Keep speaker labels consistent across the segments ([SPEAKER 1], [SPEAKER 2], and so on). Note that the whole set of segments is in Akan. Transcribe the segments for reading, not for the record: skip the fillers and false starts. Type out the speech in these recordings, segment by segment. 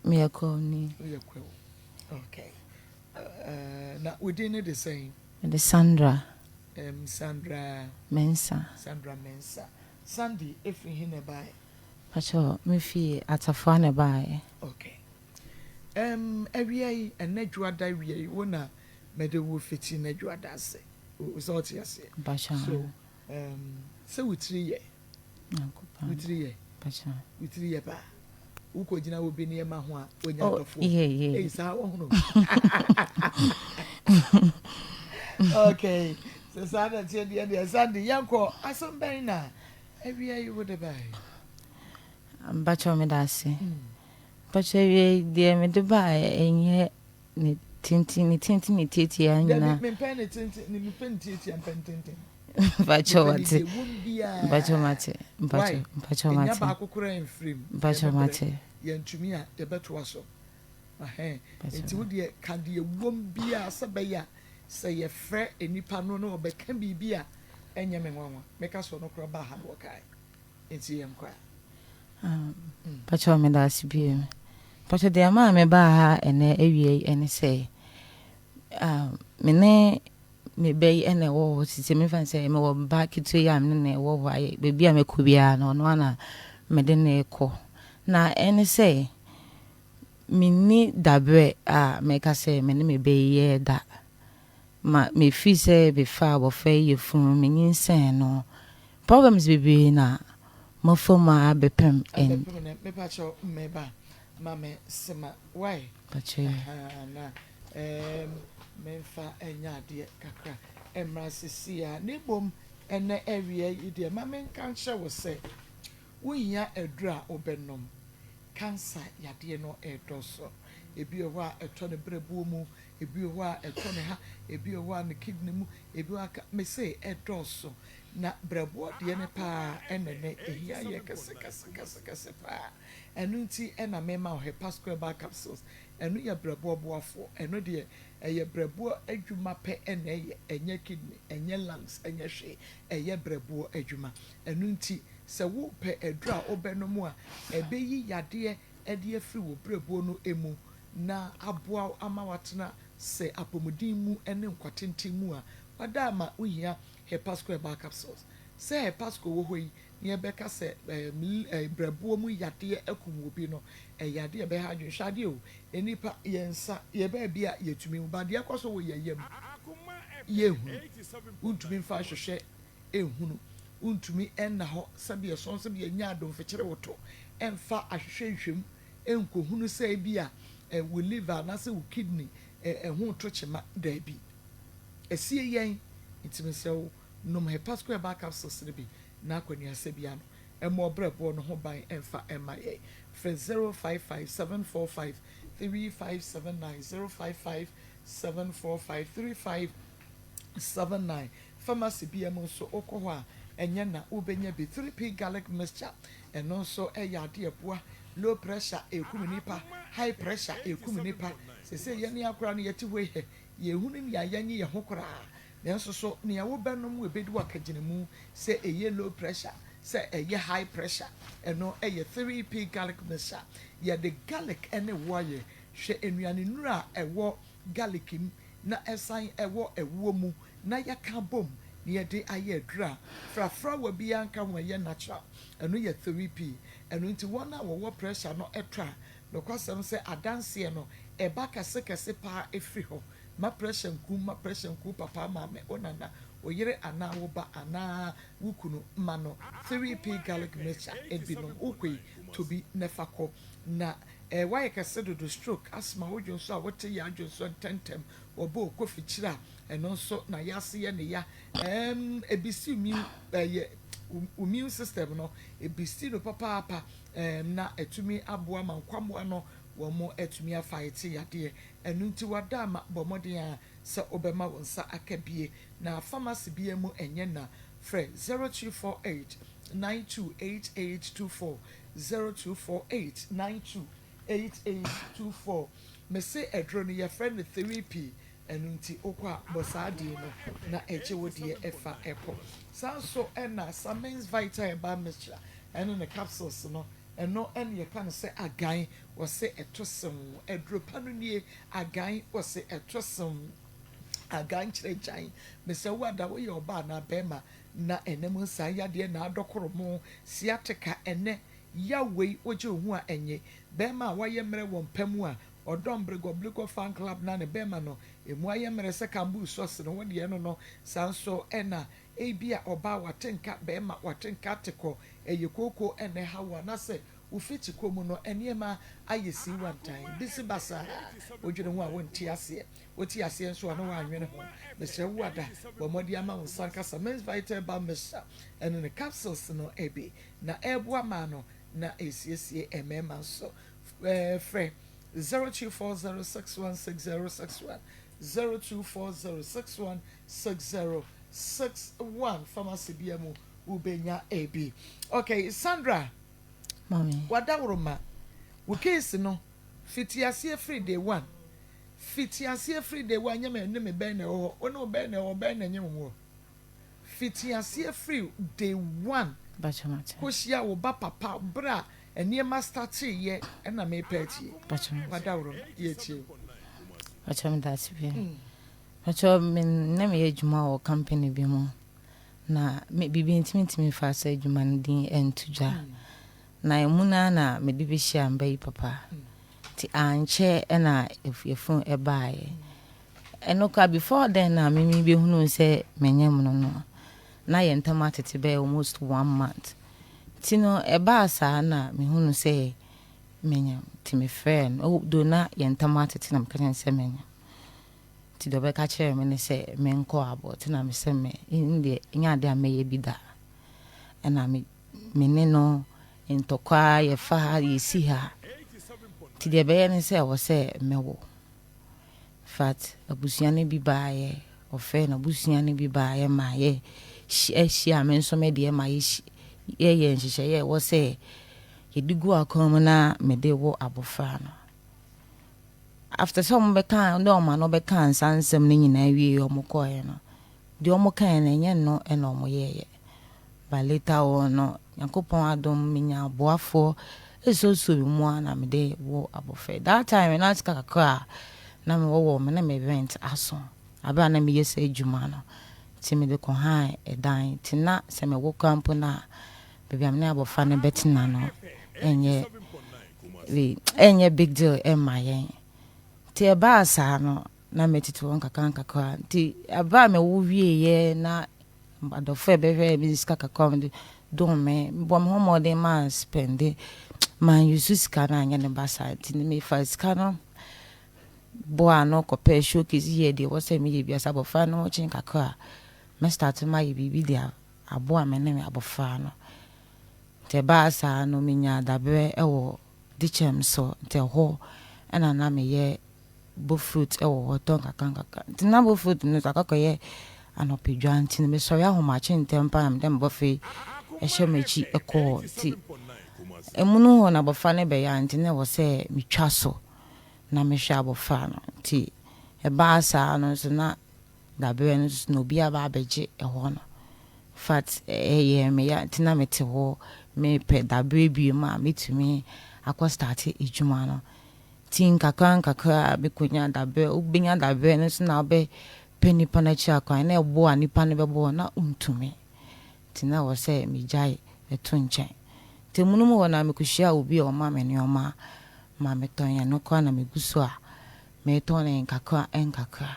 [SPEAKER 1] Meyɛ Kwawuni.
[SPEAKER 2] Woyɛ Kwawu. Okay. Na wo din ne de sɛn?
[SPEAKER 1] Mede Sandra.
[SPEAKER 2] Sandra.
[SPEAKER 1] Mensah.
[SPEAKER 2] Sandra Mensah. Sandy efiri he na ɛbaeɛ?
[SPEAKER 1] Pacho, mefi Atafoa na ɛbaeɛ.
[SPEAKER 2] Okay. Awia yi, ɛnɛ dwoada awia yi, wo na mede wo fiti na dwoada ase. Sɛ ɔte aseɛ?
[SPEAKER 1] Pacho.
[SPEAKER 2] So, sɛ wo tiri yɛ?
[SPEAKER 1] Nyankopɔn.
[SPEAKER 2] Wo tiri yɛ?
[SPEAKER 1] Pacho.
[SPEAKER 2] Wo tiri yɛ paa? Wokɔgyina wo bi nneɛma ho a, wonya
[SPEAKER 1] Oh,
[SPEAKER 2] adɔfoɔ.
[SPEAKER 1] yeah.
[SPEAKER 2] Ei, saa wɔhono. Okay. Sɛ saa na ɛteɛ deɛ deɛ, Sandy, yɛnkɔ. Asɛm bɛn na awia yi wode baeɛ?
[SPEAKER 1] Mpacho, meda ase. Mpacho, awia yi deɛ mede baeɛ ɛnyɛ ne tenten ne tenten ne tietia nyinaa.
[SPEAKER 2] Dabi, mempɛ ne tenten, ne mempɛ ne tietia, mpɛ ne tenten.
[SPEAKER 1] Mpacho,
[SPEAKER 2] Mepɛ ne
[SPEAKER 1] wate.
[SPEAKER 2] deɛ wom biara.
[SPEAKER 1] Mpacho, mate. Mpacho,
[SPEAKER 2] Why?
[SPEAKER 1] mpacho,
[SPEAKER 2] Ɛnya
[SPEAKER 1] mate.
[SPEAKER 2] baako koraa mfiri mu.
[SPEAKER 1] Mpacho,
[SPEAKER 2] Yɛbɛbrɛ.
[SPEAKER 1] mate.
[SPEAKER 2] Yɛntumi a, yɛbɛtoa so. Ahɛn.
[SPEAKER 1] Mpacho.
[SPEAKER 2] Nti wo deɛ ka deɛ wom biara sɛ bɛyɛ a sɛ yɛfrɛ nipa no na ɔbɛka biribi a ɛnyɛ me nwanwa. Meka sɛ ɔno koraa baa ha na wɔkae. Nti yɛnkɔ a.
[SPEAKER 1] Mpacho, meda ase bio. Mpacho, deɛ maa me baa ha ɛnɛ awia yi ɛne sɛ me ne me ba yi ɛna ɛwɔ hɔ sisi. Mefa sɛ mewɔ ba ketewa yi a me ne no ɛwɔ hɔ ayɛ baabi a mɛkɔ biara no, ɔno ana mede no kɔ. Na ɛne sɛ menni daberɛ a mɛka sɛ me ne me ba yi yɛ da ma mefiri sɛ mefa abɔfra yi yɛ funu menyinsɛn no, problems bebree na mafa mu a abɛpem ɛn.
[SPEAKER 2] Abɛpem ne mepakyɛw, mmɛba ma me sema why.
[SPEAKER 1] Mpacho yi.
[SPEAKER 2] Aha, na memfa ɛnyɛ adeɛ kakra mmra sisi a na mmom ɛnɛ awia yi deɛ, ma menka nkyerɛ wo sɛ wohia aduru a wobɛnom. Cancer yadeɛ no ɛdɔso. Ebi wɔ hɔ a ɛtɔ ne berɛboɔ mu, ebi wɔ hɔ a ɛtɔ ne ha, ebi wɔ hɔ a ne kidney mu, ebi wɔ hɔ a mese ɛdɔso. Na berɛboɔ deɛ ne paa ɛna ne ehia yɛ kɛse kɛse kɛse kɛse paa. Ɛno nti ɛna mema wo Hepasco herbal capsules. Ɛno yɛ berɛboɔ boafoɔ. Ɛno deɛ ɛyɛ berɛboɔ adwuma pɛ ɛna ɛyɛ. Ɛnyɛ kidney, ɛnyɛ lungs, ɛnyɛ hwee. Ɛyɛ berɛboɔ adwuma. Ɛno nti sɛ wopɛ aduru a wobɛnom a ɛbɛyi yadeɛ ɛde afiri wo berɛboɔ no emu na aboa wo ama watena sɛ apɔmuden mu ne nkwatenten mu a wada ama, wohia Hepasco herbal capsules. Sɛ Hepasco wɔ hɔ yi na yɛbɛka sɛ berɛboɔ mu yadeɛ akum obi no, ɛyɛ adeɛ ɛbɛha adwene. Hwɛ adeɛ o, nipa yɛn nsa yɛ baabi a yɛtumi mu ba deɛ ɛkɔ so wɔ yɛn yam yɛhunu. Wontumi mfa ahwehwɛ ehunu, wontumi ɛnna hɔ sɛbi ɛsɔn sɛbi ɛnya adomfikyere woto ɛmfa ahwehwɛ nhwɛm ɛnkohunu sɛ ebi a wo liver anaasɛ wo kidney ɛho to kyema. Daabi, esie yɛn. Nti mesrɛ wo, nom Hepasco herbal capsules no bi na akɔnuasɛ bia no ɛmɔ ɔbrɛboɔ no ho ban. Ɛmfa ɛma yɛ frɛ 0557453579, 0557453579. Pharmacy bia mu nso wokɔ hɔ a ɛnyɛ na wobɛnya bi. 3P garlic mixture, ɛno nso ɛyɛ adeɛ boa low pressure ekum nipa, high pressure ekum nipa. Sese yɛn ni akora no yɛte hɔ yi, yɛhunu nea yɛnye yɛn ho koraa, nanso so nea wobɛnom ebedi wakagyina mu sɛ ɛyɛ low pressure sɛ ɛyɛ high pressure, ɛno ɛyɛ 3P garlic mixture. Yɛde garlic ɛne woayɛ. Hwɛ nnuane nnuro a ɛwɔ garlic mu na ɛsan ɛwɔ ɛwoɔ mu na yɛka bom na yɛde ayɛ aduru a frafrawa biara nka ho, ɛyɛ natural. Ɛno yɛ 3P. Ɛno nti wɔn a wɔwɔ pressure no ɛtɔ a, nokwasɛm sɛ adanseɛ no ɛba kɛsekɛse paa efiri hɔ. Ma pressure nku, ma pressure nku papa, maame, wo nana, wo yere anaa wo ba anaa wo kunu, ma no 3P garlic mixture ebinom. Wokɔ yi tobi nefa kɔ na wayɛ kɛse dodo, stroke, asthma, wodwo nso a wote yɛ adwo nso ntɛntɛm, wɔbɔ okɔ fikyire a ɛno nso na yɛase yɛ ne ya. Ebisi immune, ɛyɛ immune system no, ebisi no papaapa na ɛtumi aboa ma nkwamoa no wɔn mo atumi afa ɛte yadeɛ. Ɛno nti wada ama bɔ mmɔden a sɛ wobɛma wɔn nsa aka bie na pharmacy bia mu ɛnyɛ na frɛ 0248928824, 0248928824. Mese ɛduro no yɛfrɛ no 3P. Ɛno nti wokɔ a bɔ saa deɛ no na ɛgye wo deɛ ɛfa ɛkɔ. Saa nso ɛna Samens Vital herbal mixture ɛne ne capsules no. Ɛno ɛne yɛka no sɛ agan, wɔse ɛto sew. Aduro pa no nie, agan, wɔse ɛto sew. Agan kyerɛ gyan. Mesɛ wo ada, woyɛ ɔbaa anaa bɛrima na ɛnam nsaa yadeɛ na adɔkoro mo sciatica ɛnɛ yaw wei wogye wo ho a ɛnye. Bɛrima a wayɛ mmerɛ wɔ mpa mu a ɔdɔ mbregɔbregɔ fan club na ne bɛrima no emu ayɛ mmerɛ sɛ kambuu sɔs no wo deɛ no saa nso ɛna ebia ɔbaa wate nka bɛrima wate nka atekɔ ɛyɛ kooko ɛna ɛha wo anaasɛ wo fiti kɔ mu no nneɛma ayɛ si wantan bisi basaa wodwene ho a wonte aseɛ wote aseɛ nso a na woanwene ho. Mesrɛ wo ada bɔ mmɔden ama wo nsa nkasa Mens Vital Herbal Mixture ɛne ne capsules no bi na ɛreboa maa no na ɛresiesie mmarima nso. Frɛ 0240616061, 0240616061. Pharmacy bia mu wobɛnya ebi. Okay, Sandra.
[SPEAKER 1] Mommy.
[SPEAKER 2] Wadaworoma wo case no fiti aseɛ firi day one, fiti aseɛ firi day one. Nyɛ me ne me bɛn na ɛwɔ hɔ, wo ne wo bɛn na ɛwɔ bɛn na ɛnyɛ wo wɔ fiti aseɛ firi day one.
[SPEAKER 1] Bakyɛ mate.
[SPEAKER 2] Kɔhyia wo ba papa berɛ a nneɛma start yɛ ɛna mepɛ atie.
[SPEAKER 1] Bakyɛ mate.
[SPEAKER 2] Wadaworoma, yɛtie.
[SPEAKER 1] Bakyɛ meda ase bio. Bakyɛ me na meyɛ adwuma wɔ company bi mu na me biribi ntumi ntumi fa sɛ adwuma no din ɛnto dwa. Na emu naa na mede bɛhyia mba yi papa. Nti ankyɛ ɛna yɛfunu ɛbaeɛ. Ɛno koraa, before then na mimi bɛhunu sɛ menyɛ mu no, na yɛn ntam atete bɛyɛ almost one month. Nti no ɛbaa saa na mehunu sɛ menyam, nti mefrɛɛ no do na yɛn ntam atete na meka kyerɛ no sɛ menyam. Nti deɛ ɔbɛka kyerɛ me ne sɛ menkɔ abɔ nti na mesɛ me deɛ ɛnyɛ ade a mɛyɛ bi da. Ɛna me ne no ntɔkwa, yɛfa ha yɛsi ha, nti deɛ ɛbɛyɛ ne sɛ ɛwɔ sɛ mɛwɔ. Fact, abusua no bi baayɛ, ɔfɛ na abusua no bi baayɛ ma yɛ ahyia me nso me deɛ ma yɛyɛ nhyehyɛeɛ ɛwɔ sɛ yɛde gu akwan mu na mede wɔ abɔfra no. After sɛ ɔmo bɛka ne ɔma no bɛka nsa nsɛm no nyinaa wie, ɔmo kɔɛ no deɛ ɔmo kae no ɛnyɛ no ɛna ɔmo yɛɛyɛ. But later on no, Nyankopɔn adom, menya aboafoɔ ɛsuosuo me mu a na mede wɔ abɔfra. That time na sika kakra a na mewɔ wɔ me na me rent aso abere a na meyɛ sɛ adwuma no, nti mede kɔhan ɛdan. Nti na sɛ mewɔ kora mpo no a, baabi a mene abɔfra no bɛtena no ɛnyɛ big deal ɛmma yɛn. Nti ɛbaa saa no na metete wɔn kakra nkakra. Nti ɛbaa a mewo wieɛ na adɔfo a ɛbɛhwɛ me sika kakra mede dom me, mebɔ me ho mmɔden maa spend maa use sika no anyɛ ne basa. Nti mefa sika no boa ano kɔpɛ showcase yɛ deɛ ɛwɔ sɛ meyɛ biasa. Abɔfra no kyen kakra a mɛ start mayɛ biribi de aboa me ne me abɔfra no. Nti ɛbaa saa no menya daberɛ ɛwɔ Dikyɛm so, nti ɛhɔ ɛna na meyɛ bofrot ɛwɔ hɔ tɔn kakra nkakra. Nti na bofrot no so akɔkɔyɛ anɔpedwa, nti no mesɔre ahomakye ntɛm paa na mede me bɔfra yi ɛhyɛ m'akyi ɛkɔ hɔ. Nti ɛmu no hɔ na abɔfra no bɛyɛ a, nti na ɛwɔ sɛ metwa so na mehwɛ abɔfra no. Nti ɛbaa saa no nso na daberɛ no nso na obi aba abɛgye ɛhɔ no. Fact, ɛyɛ me ya, nti na mete hɔ mepɛ daberɛ bio mu a metumi akɔ start adwuma no. Nti nkakra nkakra mekɔnya daberɛ. Wobɛnya daberɛ no nso na wobɛpɛ nipa no akyi akwan na ɛboa nipa no bɛboa na wontumi, nti na ɛwɔ sɛ megyae ɛto nkyɛn. Nti mu no mu hɔ na mekɔhyia obi a ɔma me nneɔma ma metɔn. Ɛno koraa na megu so a metɔn no nkakra nkakra.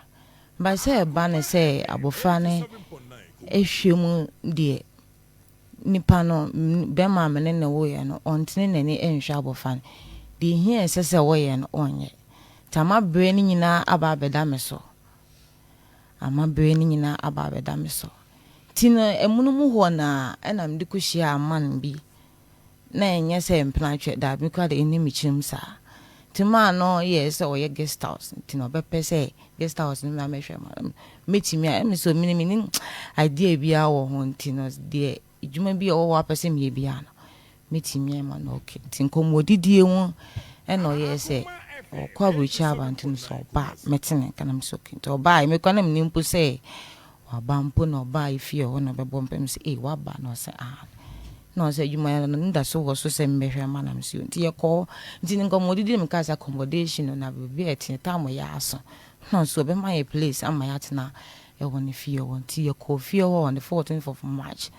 [SPEAKER 1] But sɛ ɛba ne sɛ abɔfra no ehwɛ mu deɛ, nipa no bɛrima a me ne ne woyɛ no ɔntene n'ani nhwɛ abɔfra no deɛ ehia ɛsɛ sɛ wɔyɛ no ɔnyɛ. Nti ama bere no nyinaa aba abɛda me so, ama bere no nyinaa aba abɛda me so. Nti no ɛmu no mu hɔ na ɛna mede kɔhyia aman bi na ɛnyɛ sɛ mpena daabi koraa de ɛnim kyerɛm saa. Nti maa no yɛ sɛ ɔyɛ guest house, nti na ɔbɛpɛ sɛ guest house no na mɛhwɛ ma mɛtumi a ɛmi sɛ mene menim idea biara wɔ ho. Nti no deɛ adwuma bi a ɔwɔ hɔ apɛ sɛ meyɛ biara no mɛtumi ama no. Okay, nti nkɔmmɔdidie mu ɛna ɔyɛɛ sɛ ɔkɔ aburokyi aba, nti no sɛ ɔba a mɛte ne nka na mesɛ okay. Nti ɔbaa mekɔ na menim mpo sɛ waba mpo na ɔbaa efie hɔ na ɔbɛbɔ mpɛ sɛ ee waba, na ɔsɛ ah. Na ɔsɛ adwuma no ne da so wɔ so sɛ mbɛhwɛ ama na mesi nti yɛkɔɔ. Nti ne nkɔmmɔdidi no mekaa sɛ accommodation no na baabi a ɛte tam yɛ aso na ɔso ɔbɛma yɛ place ama yɛatena ɛwɔ ne fie hɔ. Nti yɛkɔɔ fie hɔ on the 14th of March.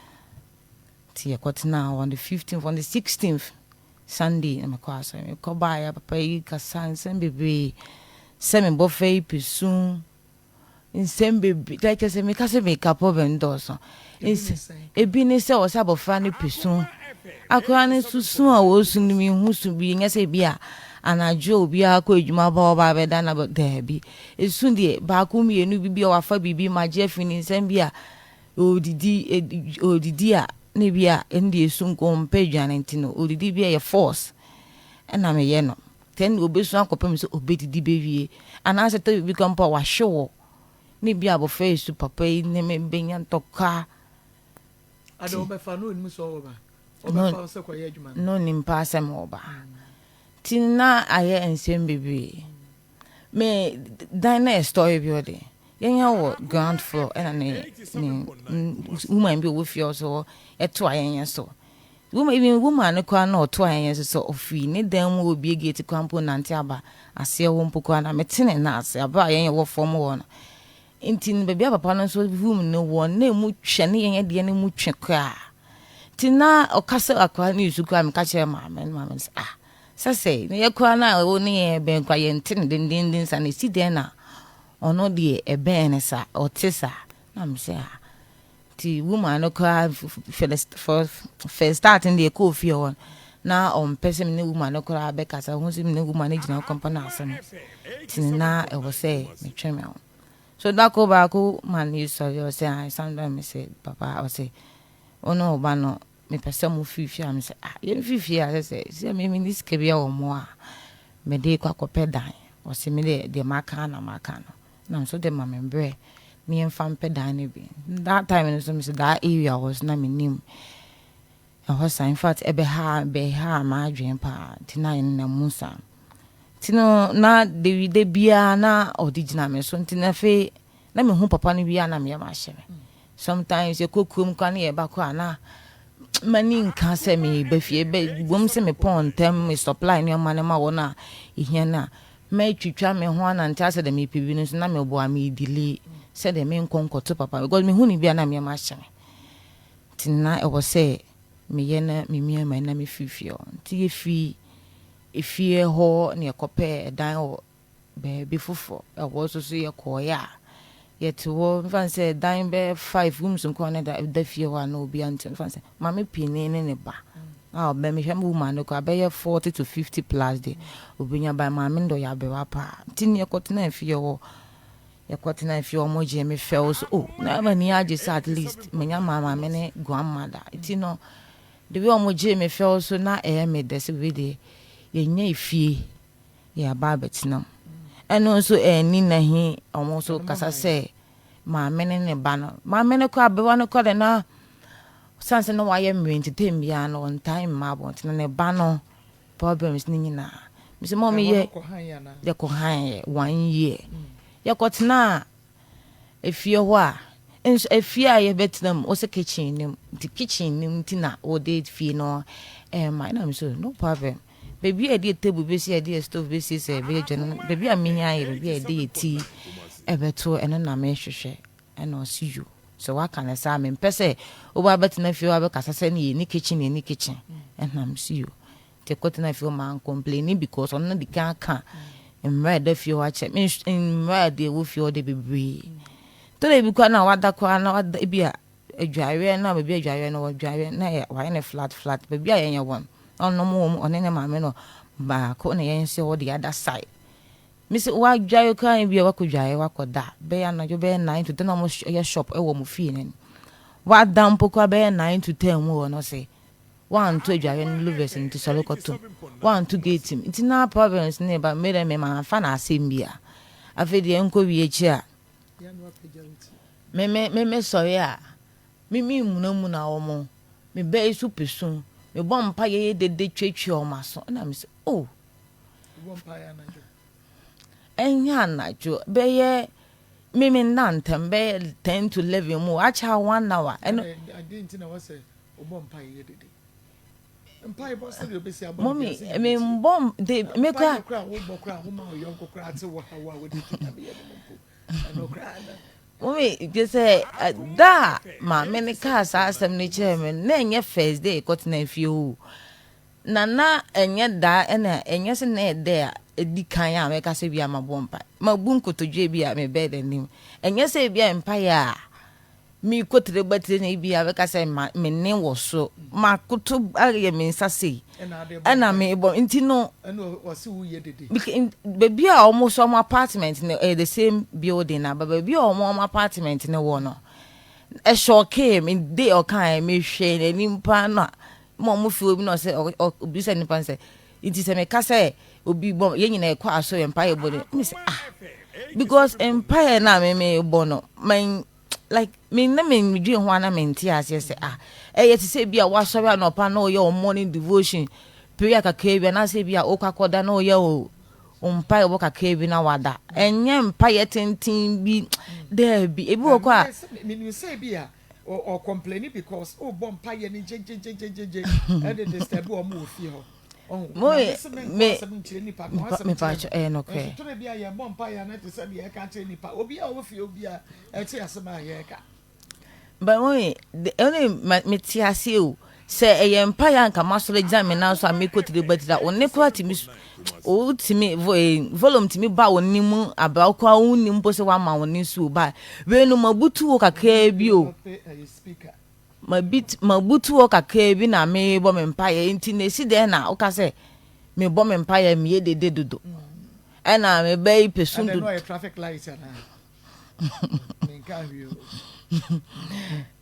[SPEAKER 1] Nti yɛkɔtena on the 15th, on the 16th Sunday na mekɔ asɔre. Mekɔ baeɛ, papa yi kasa nsɛm bebree sɛ mebɔfra yi pɛ sum, nsɛm bebree like sɛ meka sɛ meka problem dɔɔso. Ebi ne sɛ ɔsɛ abɔfra no pɛ sum, akora no nso su a wɔsu no, mehu su bi nyɛ sɛ bi a anadwo obiara kɔ adwuma ba ɔba abɛda na daabi, esu deɛ baako mmienu bi bi a wafa biribi magye afi ne nsɛm bi a odidi odidi a ne bi a ɛno deɛ esu nko mpɛ aduane, nti no odidi bi a yɛ force ɛna meyɛ no tɛn obesu akɔpem sɛ obedidi bewie, anaasɛ tɛ biribi kɔ mpo a wahwe wɔ ne bi abɔfra yi su, papa yi ne me benya ntɔkwa.
[SPEAKER 2] Ada wɔbɛfa no onim sɛ ɔwɔ ba ɔbɛfa wo sɛ kɔyɛ adwuma no.
[SPEAKER 1] No nim paa sɛ mewɔ ba, nti na ayɛ nsɛm bebree. Me dan na yɛ story building, yɛnya wɔ ground floor, ɛna ne woman bi a ɔwɔ fie hɔ so ɛto a yɛnyɛ so woman, even woman no koraa na ɔto a yɛnyɛ so sɛ ɔfiri ne dan mu obie gate koraa mpo nante aba aseɛ hɔ mpo koraa na mete ne nan ase abere a yɛnyɛ wɔ fam hɔ no. Nti no baabi a papa no nso room no wɔ na emu twɛ ne yɛnyɛ deɛ no mu twe koraa, nti na ɔkasa akwaraa no yusu koraa. Meka kyerɛ maame no, maame no sɛ, ah, sɛsɛ na yɛ koraa na ɛwɔ ne yɛn bɛn koraa yɛnte no dendenden sa na esi dɛn na ɔno deɛ ɛbɛn ne sa ɔte sa? Na me sɛ, ah, nti woman no koraa for first start no deɛ ɛkɔɔ fie hɔ na ɔmpɛ sɛ me ne woman no koraa bɛkasa ho, sɛ me ne woman no gyina kɔmpa no asɛm, nti na ɛwɔ sɛ metwe me ho so. Dako baako man yi sɔre ɔsɛ, ah, Sandra, me sɛ papa, ɔsɛ ɔne ɔba no mepɛ sɛ mo firi fie a, me sɛ, ah, yɛn firi fie a sɛ me ne sika bi wɔ mo a mede kɔ akɔpɛ dan. Ɔsɛ me deɛ maka na maka no na nso de ma me brɛ ne yɛmfa mpɛ dan no bi. That time no so me sɛ that area hɔ so na menim ɛhɔ sa, in fact ɛbɛha bɛha m'adwene paa, nti na yɛn mu sa, nti no na de de biara na ɔde gyina me so. Nti na afei na mehu papa no bi a na meyɛ mahyɛ me. Sometimes yɛkɔ kurom kwa ne yɛba kɔ a na m'ani nka sɛ meba fie bɛ bom sɛ mepɔn ntɛm, me supply nneɛma no ma wɔn a ɛhia no a mɛtwitwa me ho anante asɛ dɛ mepɛ bi no nso na meboa medelay sɛdeɛ menkɔ nkɔto papa because mehu ne bi a na meyɛ mahyɛ me. Nti na ɛwɔ sɛ meyɛ na memia ma na mefiri fie hɔ. Nti yɛfiri efie hɔ na yɛkɔpɛ ɛdan wɔ baabi foforɔ. Ɛhɔ nso so yɛkɔɔeɛ a yɛte hɔ mfa sɛ dan bɛyɛ five rooms nko ne da da fie hɔ a na obi ante, mfa sɛ maame panin ne ne ba a ɔbɛn mehwɛ me woman no koraa bɛyɛ 40 to 50 plus de obenya ba maame no dɔ yɛ abɛwa paa. Nti ne yɛkɔtena fie hɔ, yɛkɔtena fie hɔ, ɔmo gye me fɛw so, oh, na m'ani agye sɛ at least menya ma maame ne grandmother. Nti no the way ɔmo gye me fɛw so na ɛyɛ me dɛ sɛ wei deɛ yɛnya efie yɛaba abɛtena mu. Ɛno nso ɛni nahi ɔmo nso kasa sɛ maame ne ne ba no, maame no kɔ abewa no kɔ de na san sɛ na wayɛ mmerɛ, nti tem biara no ɔntae mma abɔnten na ne ba no problems ne nyinaa mesɛ ma ɔmeyɛ. Yɛkɔ han yɛ one year, yɛkɔtena efie hɔ a nso efie a yɛbɛtena mu wɔsɛ kitchen nim, nti kitchen nim nti na wɔde fie no ɛɛma ɛna mi so no problem. Beebi a yɛde table besi, yɛde yɛ stove besi, sɛ ɛbɛyɛ dwa no, beebi a mehia yɛ beebi a yɛde yɛ tea ɛbɛto, ɛno na mehwehwɛ. Ɛna ɔsi yo sɛ waka ne saa, mempɛ sɛ woba bɛtena fie hɔ abɛkasa sɛ ne yɛ ni kitchen, yɛ ni kitchen. Ɛna mi si yo, nti kɔtena fie hɔ ma complain because ɔno no di kan ka mmerɛ a ɛda fie hɔ akyɛ me, mmerɛ a deɛ ɛwɔ fie hɔ de bebree tɔrɔ bi koraa na wada koraa na wada bi a adwareɛ na baabi adwareɛ no wɔdwareɛ na yɛ wayɛ ne flat flat baabi a yɛnyɛ wɔn ɔno mo wɔ mu, ɔne ne maame no baako na yɛn nso wɔ the other side. Mesi wadware koraa bi a wakɔ dware wakɔ da bɛyɛ anadwo bɛyɛ 9 to 10, ɔmo yɛ shop ɛwɔ mo fie n'anim, wada mpo koraa bɛyɛ 9 to 10 mu wɔ no sɛ wanto adware no louvers nti sɔre kɔto wanto gate mu, nti na problems ne ba mmere me ma fa na asɛm bi a afei deɛ nkɔ wie akyi a me me me me sɔre a me me munamuna wɔn me bɛyi so pɛ sum, me bɔ mpa yɛyɛ dede twetwe wɔn aso, ɛna me sɛ oh, ɛnyɛ anadwo bɛyɛ me me nna ntɛm bɛyɛ 10 to 11 mu akyɛ one hour ɛno.
[SPEAKER 2] Mpaebɔ sɛdeɛ obɛsi abɔ no
[SPEAKER 1] Mummy,
[SPEAKER 2] biara sɛ Nyame
[SPEAKER 1] me
[SPEAKER 2] tie.
[SPEAKER 1] mbɔ de me
[SPEAKER 2] Mpaeɛ
[SPEAKER 1] kora.
[SPEAKER 2] koraa a wobɔ koraa a woma wo yɔnko koraa te wo haw a wode to Nyame anim mpo, ɛno koraa no.
[SPEAKER 1] Mummy, gye sɛ da a maame no kaa saa asɛm no kyerɛɛ me no, na ɛnyɛ first day kɔtena fie hɔ o. Na na ɛnyɛ da ɛna ɛnyɛ sɛ na ɛyɛ da a ɛdi kan a mɛka sɛ bi a mabɔ mpae. Mabu nkotodwe bi a me bed anim. Ɛnyɛ sɛ bi a mpaeɛ a Merekɔ tire ba tire na ebia bɛka sɛ ma me nne wɔ so. Makoto ayɛ me nsa sei ɛna mebɔ nti no. Baabi a wɔn so wɔn apartment no ɛyɛ the same building na ba baabi a wɔn wɔn apartment no wɔ no ɛhyɔkee me de ɔkae mehwɛ n'anim paa na ma wɔn fi obi na ɔsɛ ɔbisa nipa no sɛ nti sɛ meka sɛ obi bɔ yɛn nyinaa ɛkɔ asɔre mpaeɛ bɔ no me sɛ ah because mpaeɛ no a me mebɔ no man like me na me dwen ho ana me nte aseɛ sɛ ah ɛyɛ te sɛ bi a wasɔre anɔpa na ɔyɛ wɔn morning devotion prayer kakra bi anaasɛ bi a ɔkɔ akɔda na ɔyɛ o mpaeɛ bɔ kakra bi na wada ɛnyɛ mpaeɛ tenten bi daabi ebi wɔ kɔ a.
[SPEAKER 2] Menim sɛ bi a ɔ complaini because ɔbɔ mpaeɛ no gyegyegyegyegye ɛde disturb wɔn wɔ fie hɔ. Ɔho,
[SPEAKER 1] Mo
[SPEAKER 2] Nyame se menka
[SPEAKER 1] me
[SPEAKER 2] asɛm nkyerɛ nipa, ka w'asɛm
[SPEAKER 1] me
[SPEAKER 2] kyerɛ
[SPEAKER 1] pakyɛ
[SPEAKER 2] me.
[SPEAKER 1] ɛyɛ nokorɛ.
[SPEAKER 2] Nso tore bi a yɛbɔ mpaeɛ a na te sɛ deɛ yɛka kyerɛ nipa. Obi a ɔwɔ fie obi a ɛte asɛm a yɛreka.
[SPEAKER 1] But mo ɛne ma me te aseɛ o. Sɛ ɛyɛ mpaeɛ a nka masɔre agyina me nan so a mekɔ tiri ba tiri a, wo nne koraa tumi wo tumi volume tumi ba wo nne mu abra wo koraa wo nnim mpo sɛ woama wo nne so o. But wei no mabutu wo kakraa bi o. Mabutu hɔ kakraa bi na merebɔ me mpaeɛ nti na ɛsi dɛn na woka sɛ mebɔ me mpaeɛ meyɛ dede dodo ɛna me ba yi pɛ su dodo.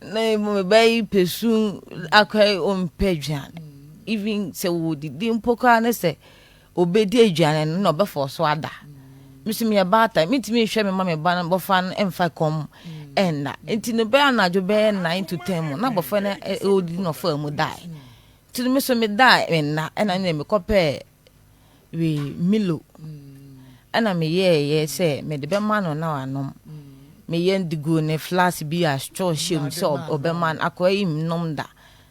[SPEAKER 1] Na me ba yi pɛ su akɔ ɔmpɛ aduane even sɛ wɔdidi mpo koraa ne sɛ Ɔbɛdi aduane no na ɔbɛfɔɔ so ada. Me nso meyɛ baatan, mentumi nhwɛ me ma me ba no bɔfra no mfa kɔm nna. Nti no bɛyɛ anadwo bɛyɛ 9 to 10 mu na bɔfra no ɔredidi na ɔfaa mu dae. Nti no me nso medaa menna ɛna ne mekɔpɛɛ wei Milo ɛna meyɛɛyɛ sɛ mede bɛma no na wanom. Meyɛ de guu ne flask bi a straw hyɛ mu sɛ ɔbɛma no akɔa yi nnom da.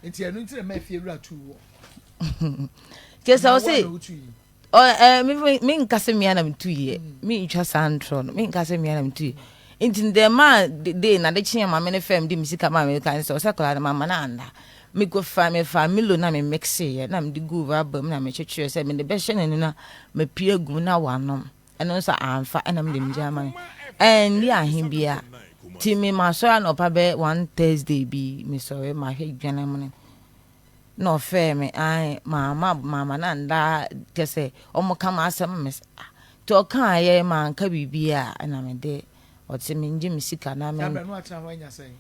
[SPEAKER 2] Nti ɛno nti na ɛma afiewura tuu wɔ.
[SPEAKER 1] Kyerɛ sɛ ɔse ɛ me nka sɛ mea na metuiɛ mentwa saa ntorɔ no menka sɛ mea na metuiɛ nti deɛ maa de na de kyeɛ maame no fɛm de me sika maa me ka sɛ ɔsɛ akwadaa no mama no anda mekɔfa mefa milo na me mixeeɛ na mede guu raba mu na mekyekyerɛ sɛ mede bɛhyɛ n'ani na mapie agu mu na wanom ɛno nso amfa ɛna mede megya ama no ɛndi ahe bia nti me masɔre anɔpa bɛ one Thursday bi mesɔre mahwɛ dwana mu no Na ɔfrɛɛ me ae mamma mamma no anda kyɛ sɛ ɔmo ka m'asɛm me sɛ ah nti ɔkaeɛ manka biribiara ɛna mede ɔte mengye me sika na me
[SPEAKER 2] Saa berɛ no atena hɔ anya sɛn?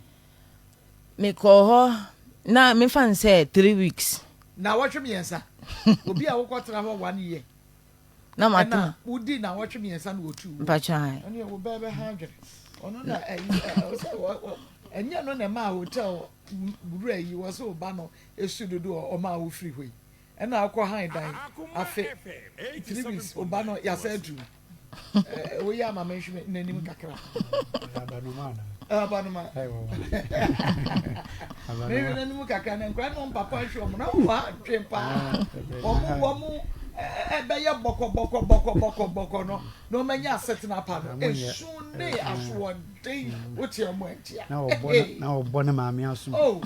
[SPEAKER 1] Mekɔɔ hɔ na mefa no sɛ 3 weeks.
[SPEAKER 2] Naawɔtwe mmiɛnsa. Obi a wokɔtena hɔ one year.
[SPEAKER 1] Na matena.
[SPEAKER 2] Ɛna wodi naawɔtwe mmiɛnsa na wɔtuu wo.
[SPEAKER 1] Mpakyɛ ae.
[SPEAKER 2] Ɛne wo bɛɛ bɛha adwene. Ɔno na ɛyi ɛ ɛ ɛnyɛ no na ɛmaa hotel wura yi wɔ sɛ ɔba no esu dodo ɔmaa wo firi hɔ yi. Ɛna akɔ han dan afe 3 weeks ɔba no yasa adu. Woyɛ ama me nhwɛ n'anim kakra. Abanoma. Mehwɛ n'anim kakra na nkura no papa nhwɛ wɔn na wɔn adwen paa. Wɔn wɔn ɛbɛyɛ bɔkɔ bɔkɔ bɔkɔ bɔkɔ bɔkɔ no na wɔn anya asetena pa no. Esu ne asoɔden wote wɔn akyia.
[SPEAKER 3] Na ɔbɔ na ɔbɔ ne maame aso.
[SPEAKER 2] Oh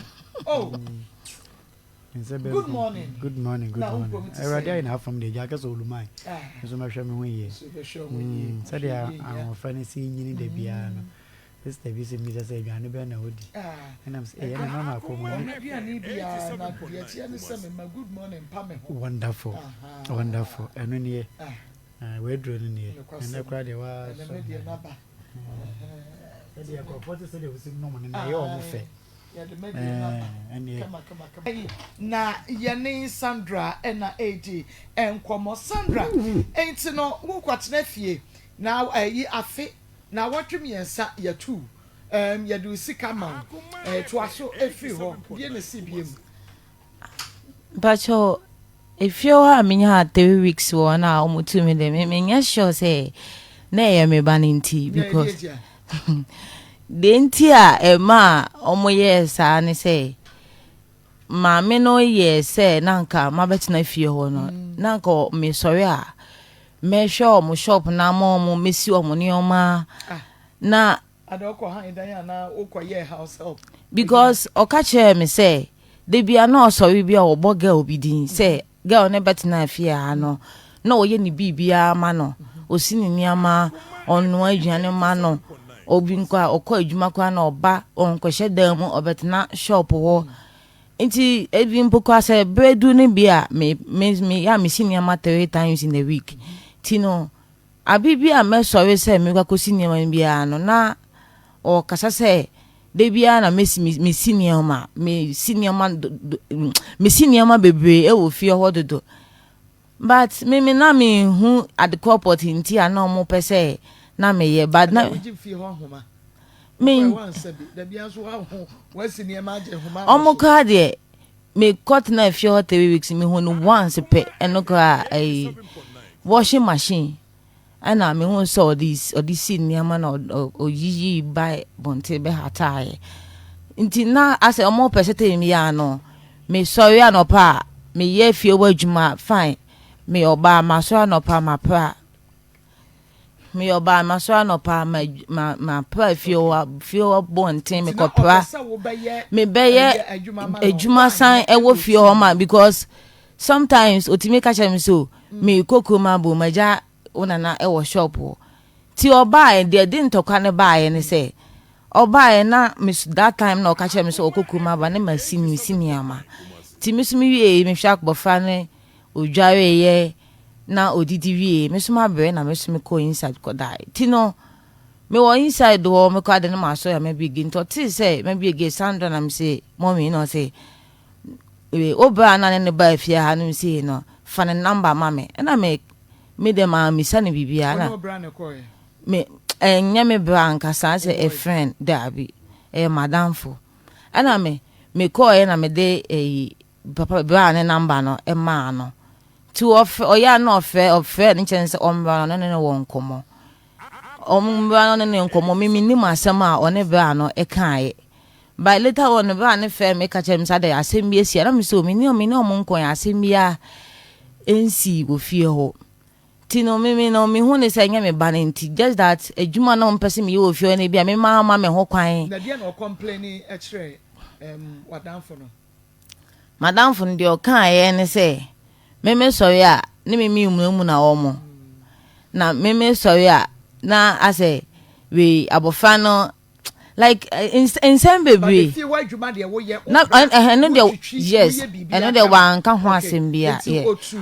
[SPEAKER 2] oh.
[SPEAKER 3] Me nsa
[SPEAKER 2] Good
[SPEAKER 3] benkum.
[SPEAKER 2] morning.
[SPEAKER 3] Good morning, good
[SPEAKER 2] Na wo
[SPEAKER 3] morning.
[SPEAKER 2] kurom te
[SPEAKER 3] Awurade
[SPEAKER 2] sɛn?
[SPEAKER 3] ayɛ n'afam deɛ, gya kɛsɛ oluman.
[SPEAKER 2] Ah.
[SPEAKER 3] Nso mɛhwɛ me ho yie.
[SPEAKER 2] So bɛhwɛ wo ho yie.
[SPEAKER 3] Mm,
[SPEAKER 2] Ahwɛ
[SPEAKER 3] sɛdeɛ
[SPEAKER 2] yie hia.
[SPEAKER 3] ahoɔfɛ no si nyini da biara no. Sister bi sɛ mmisa sɛ aduane bɛn na wodi.
[SPEAKER 2] Ah.
[SPEAKER 3] Ɛna m sɛ, ɛyɛ na mama akɔ mu
[SPEAKER 2] Wɔn
[SPEAKER 3] ani.
[SPEAKER 2] aduane biara na deɛ ɛteɛ ne sɛ mema good morning mpa me ho.
[SPEAKER 3] Wonderful,
[SPEAKER 2] Aha.
[SPEAKER 3] wonderful. Ɛno nie.
[SPEAKER 2] Ah.
[SPEAKER 3] Ah, w'aduro no nie.
[SPEAKER 2] Nokwasɛm.
[SPEAKER 3] Ɛnɛ koraa deɛ
[SPEAKER 2] Ɛnɛ
[SPEAKER 3] woasɔ
[SPEAKER 2] me
[SPEAKER 3] me
[SPEAKER 2] deɛ
[SPEAKER 3] ade.
[SPEAKER 2] naba.
[SPEAKER 3] Sɛdeɛ nkurɔfoɔ te sɛdeɛ wosi nom no na ɛyɛ wɔn fɛ.
[SPEAKER 2] Yɛde me deɛ naba.
[SPEAKER 3] Ɛneɛ.
[SPEAKER 2] Kama kama kama. Na yɛne Sandra na ɛredi nkɔmmɔ. Sandra, enti no wokɔtena fie na ɛyi afe naawɔtwe mmiɛnsa yɛtu um, yɛde wo sika ma wo. Eh, toa so ɛfiri hɔ. Deɛ na ɛsi biem?
[SPEAKER 1] Mpakyɛw, efie hɔ a menyaa 3 weeks wɔ hɔ no a wɔtuu me de, me menyɛ sure sɛ na ɛyɛ me ba no nti
[SPEAKER 2] Na ɛdeɛ
[SPEAKER 1] because
[SPEAKER 2] nti a?
[SPEAKER 1] Deɛ nti a ɛmaa wɔyɛɛ saa ne sɛ maame no yɛɛ sɛ na anka mabɛtena fie hɔ no, na anka mesɔre a mɛhwɛ wɔn shop no ama wɔn, mɛsi wɔn nneɛma
[SPEAKER 2] ah.
[SPEAKER 1] na.
[SPEAKER 2] Ada ɔkɔ han dan anaa wokɔ yɛ house help.
[SPEAKER 1] Because ɔka kyerɛɛ me sɛ da bia na ɔsɔre bi a ɔbɔ girl bi din sɛ girl no bɛtena fie ha no na ɔyɛ ne biribiara ma no, ɔsi ne nneɛma, ɔnoa aduane ma no, obi nkɔ a ɔkɔ adwuma koraa na ɔba ɔnkɔhyɛ dan mu ɔbɛtena shop hɔ. Nti ebi mpo koraa sɛ berɛ du no bi a me me me yɛ a mesi nneɛma 3 times in a week. Ti no aber bi a mɛsɔre sɛ merekɔ akɔsi nneɛma no biara no, na ɔrekasa sɛ da biara na mesi mesi nneɛma, mesi nneɛma do mesi nneɛma bebree wɔ fie hɔ dodo. But me me na menhu ade korɔ pɔtee nti a na wɔpɛ sɛ na meyɛ but na.
[SPEAKER 2] Wogye fie hɔ nhoma.
[SPEAKER 1] Me. Wɔn koraa deɛ mekɔtena fie hɔ 3 weeks, mehu no once pɛ. Ɛno koraa ɛyi washing machine ɛna mehu sɛ ɔde si nneɛma na ɔyiyi ba bɔnten bɛhataeɛ. Nti na asɛ ɔmo pɛ sɛ tɛm yi ano mesɔre anɔpa a meyɛ fie hɔ adwuma, fine. Meyɛ ɔbaa, masɔre anɔpa mapra. Meyɛ ɔbaa, masɔre anɔpa ma mapra fie hɔ bɔnten, mekɔpra, mebɛyɛ adwuma san ɛwɔ fie hɔ ma, because sometimes otumi ka kyerɛ me so mekɔ kurom abɔ magya wo nana ɛwɔ shop hɔ. Ti ɔbaa deɛ de ntɔkwa no baeɛ ne sɛ ɔbaeɛ na me that time na ɔka kyerɛ me sɛ ɔkɔ kurom aba ne ma si mi si nneɛma. Ti me so me wie, mehwɛ abɔfra no odwareeɛ na odidi wie, me so mabrɛ na me so mekɔ inside kɔdae. Ti no mewɔ inside hɔ, mekɔ ade no ma asɔre a mabie gate. Nti ɔtee sɛ mabie gate, Sandra, na me mɔmi na ɔse wo bra na ne ne ba fie ha no sei no, fa ne number ma me. Ɛna me de ma misa no biribiara na me ɛnyɛ me bra ankasa sɛ a friend, daabi, ɛyɛ madamfo. Ɛna me mekɔɔɛ na mede ɛyi papa bra ne number no ɛmaa no. Nti ɔfrɛ, ɔyɛ a na ɔfrɛ ne nkyɛn sɛ ɔmmra no ne ne wɔ nkɔmmɔ, ɔmmra no ne ne nkɔmmɔ. Me menim asɛm a ɔne bra no ɛkaeɛ, but later on bra ne frɛ me ka kyerɛ me sɛ adɛ asɛm bi asi a na me sɛ me ne ɔmo nkɔɛ, asɛm bi a ɛnsii wɔ fie hɔ. Nti no me no mehu ne sɛ ɛnyɛ me ba no nti, just that adwuma na ɔmpɛ sɛ meyɛ wɔ fie hɔ no bi a mema ama me ho kwan.
[SPEAKER 2] Na deɛ na ɔcomplaini kyerɛ wadamfo no?
[SPEAKER 1] Madamfo no deɛ ɔkaeɛ ne sɛ meme sɔre a ne meme mmunamuna wɔ mo na meme sɔre a na asɛ wei abɔfra no like nsɛm bebree.
[SPEAKER 2] But efie hɔ adwuma deɛ woyɛ?
[SPEAKER 1] Na ɛno deɛ yes, ɛno deɛ wanka ho asɛm bi a.
[SPEAKER 2] Yɛ otu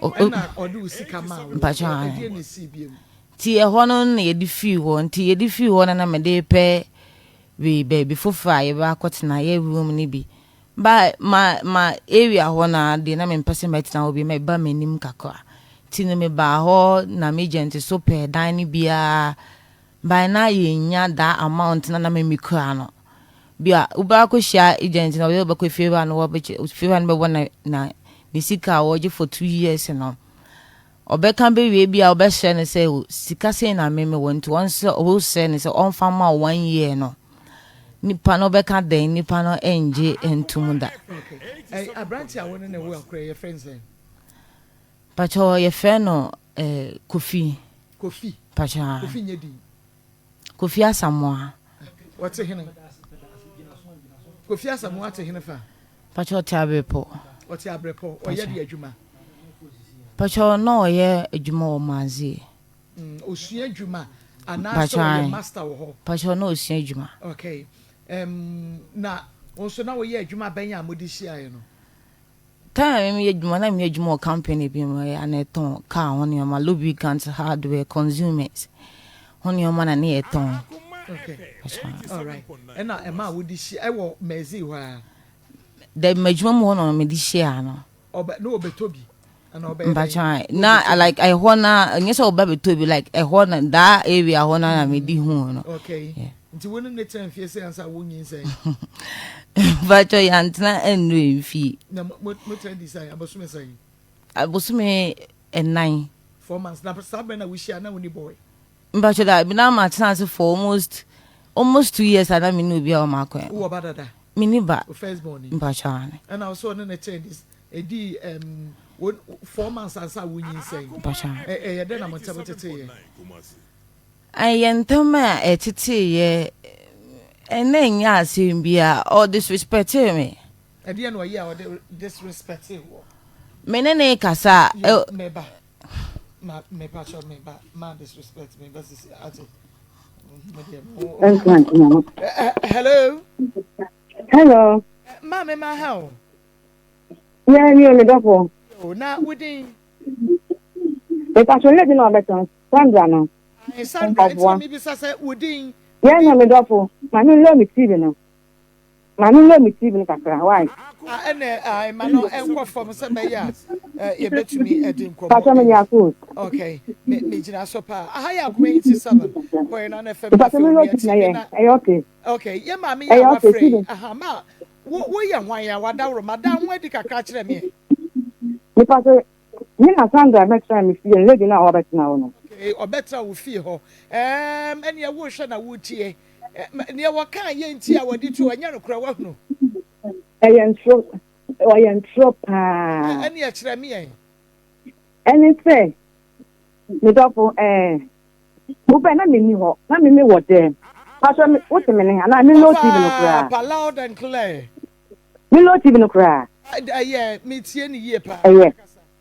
[SPEAKER 2] ɛna ɔde wo sika ma wo?
[SPEAKER 1] Mpatwa.
[SPEAKER 2] Ɛdeɛ na esi biem?
[SPEAKER 1] Nti ɛhɔ no na yɛde fii hɔ. Nti yɛde fii hɔ no na mede pɛ wei baabi foforɔ a yɛbɛ akɔtena yɛ room no bi ba ma area hɔ na deɛ na mempɛ sɛ mɛtena hɔ bi mɛba m'anim kakra. Nti no mebaa hɔ na me agent so pɛɛ dan no biara by na yɛnya that amount na me kura no bi a wobɛ akɔhyia agent na ɔyɛ wobɛkɔ fiewura no, wɔbɛkyɛ fiewura no bɛbɔ na ne sika a wɔgye for 2 years no, ɔbɛka bɛwie bi a ɔbɛhyɛ no sɛ o, sika sei na meme wɔ nti ɔnsɛ ɔwɔsrɛ no sɛ ɔmfa ma wo one year no, nipa no bɛka dɛn? Nipa no ɛngye ntom da.
[SPEAKER 2] Okay, ɛ aberante a wɔne ne wo akora, yɛfrɛ no sɛn?
[SPEAKER 1] Pakyɛ, yɛfrɛ no Kofi.
[SPEAKER 2] Kofi?
[SPEAKER 1] Pakyɛ.
[SPEAKER 2] Kofi nyɛ din.
[SPEAKER 1] Kofi Asamoa.
[SPEAKER 2] Wɔte hene? Kofi Asamoa te hene fa?
[SPEAKER 1] Pakyɛ, ɔte Abrepɔ.
[SPEAKER 2] Ɔte Abrepɔ. Ɔyɛ de adwuma?
[SPEAKER 1] Pakyɛ, na ɔyɛ adwuma wɔ Maazie.
[SPEAKER 2] Osua adwuma anaasɛ ɔyɛ master wɔ hɔ?
[SPEAKER 1] Pakyɛ, na osua adwuma.
[SPEAKER 2] Okay, na wɔn nso na wɔyɛ adwuma bɛn a mode hyiaeɛ no?
[SPEAKER 1] Time a meyɛ adwuma na meyɛ adwuma wɔ company bi mu ɛyɛ ana ɛtɔn car ho nneɛma, lubricant, hardware, consumers ho nneɛma na ne yɛtɔn.
[SPEAKER 2] Okay, alright, ɛna ɛma a wode hyia ɛwɔ Mɛzi hɔ a?
[SPEAKER 1] Dɛ m'adwuma mu hɔ na mede hyia no.
[SPEAKER 2] Ɔbɛ na ɔbɛtɔ bi ana ɔbɛyɛ dɛn?
[SPEAKER 1] Mpakyɛ, na like ɛhɔ na ɛnyɛ sɛ ɔba bɛtɔ bi, like ɛhɔ na that area hɔ na mede hu no.
[SPEAKER 2] Okay.
[SPEAKER 1] Yeah.
[SPEAKER 2] Nti wo ne ne tena mfie sɛ ansa wo nyinsɛn?
[SPEAKER 1] Mpakyɛ, yɛantena nnuru mfie.
[SPEAKER 2] Na mo tena di sɛn, abosome sɛn?
[SPEAKER 1] Abosome 4.
[SPEAKER 2] 4 months. Na saa bɛn na wohyia na wo ni boy?
[SPEAKER 1] Mpakyɛ, da bi na matena ase for almost 2 years a na me ne obi a ɔma akwan.
[SPEAKER 2] Wowɔ ba dada?
[SPEAKER 1] Menni ba.
[SPEAKER 2] Wo first born ni?
[SPEAKER 1] Mpakyɛw aane.
[SPEAKER 2] Ɛna wo sɛ ɔne no kyɛɛ this ɛdii ɛɛm wo 4 months ansa a wonyinsɛn.
[SPEAKER 1] Mpakyɛw.
[SPEAKER 2] Ɛ ɛyɛ dɛn na mo ntɛm teteeɛ?
[SPEAKER 1] Ɛyɛ ntɛm a ɛteteeɛ ɛna ɛnyɛ asɛm bi a ɔ disrespectee me.
[SPEAKER 2] Ɛdeɛn na ɔyɛ a ɔde disrespectee woɔ?
[SPEAKER 1] Me ne no rekasa a.
[SPEAKER 2] Yo, meba. Ma mepakyɛw meba. Ma disrespect me ba sisi ate. Hello.
[SPEAKER 4] Hello.
[SPEAKER 2] Maame ma ha o.
[SPEAKER 4] Yeah, mi mi dɔfo.
[SPEAKER 2] O na wodin.
[SPEAKER 4] Mepatro lady na ɔbɛtɔn Sandra no.
[SPEAKER 2] Ayi Sandra nti mi bisa sɛ wodin.
[SPEAKER 4] Yeah, na mi dɔfo. Maame nlɔ mi TV no. Maame nlɔ mi TV no kakra why?
[SPEAKER 2] Ah ɛnɛ ah ma no ɛnkɔ fam sɛ bɛyɛ a yɛbɛtumi ɛdi nkɔmɔ.
[SPEAKER 4] Patro mi ni akos.
[SPEAKER 2] Okay, me me gyina so paa. Aha yɛ Akoma 87.9 FM.
[SPEAKER 4] Patro mi lɔ TV na yɛ ɛyɛ okay.
[SPEAKER 2] Okay, yɛ maame yɛ a wafrɛ yi. Aha ma wo woyɛ hwan a wadaworo ma da ho adi kakra kyerɛ me.
[SPEAKER 4] Nipa so me na Sandra bɛtena me fie lady na ɔbɛtena hɔ no.
[SPEAKER 2] Okay, ɔbɛtena wo fie hɔ. Ɛɛm ɛneɛ wohwɛ na wotie. Neɛ wɔkaa yɛ nti a wɔde tu ɛnyɛ nokorɛ wahunu.
[SPEAKER 4] Ɛyɛ ntoro, ɔyɛ ntoro paa.
[SPEAKER 2] Ɛneɛ kyerɛ me yɛn.
[SPEAKER 4] Ɛne sɛ, me dɔfo ɛɛ, wobɛ na menni hɔ, na me me wɔ dɛm. Pastor, wote me ne anaa me low TV no koraa.
[SPEAKER 2] Papa, loud and clear.
[SPEAKER 4] Me low TV no koraa.
[SPEAKER 2] Ɛyɛ, metie ne yie paa.
[SPEAKER 4] Ɛyɛ,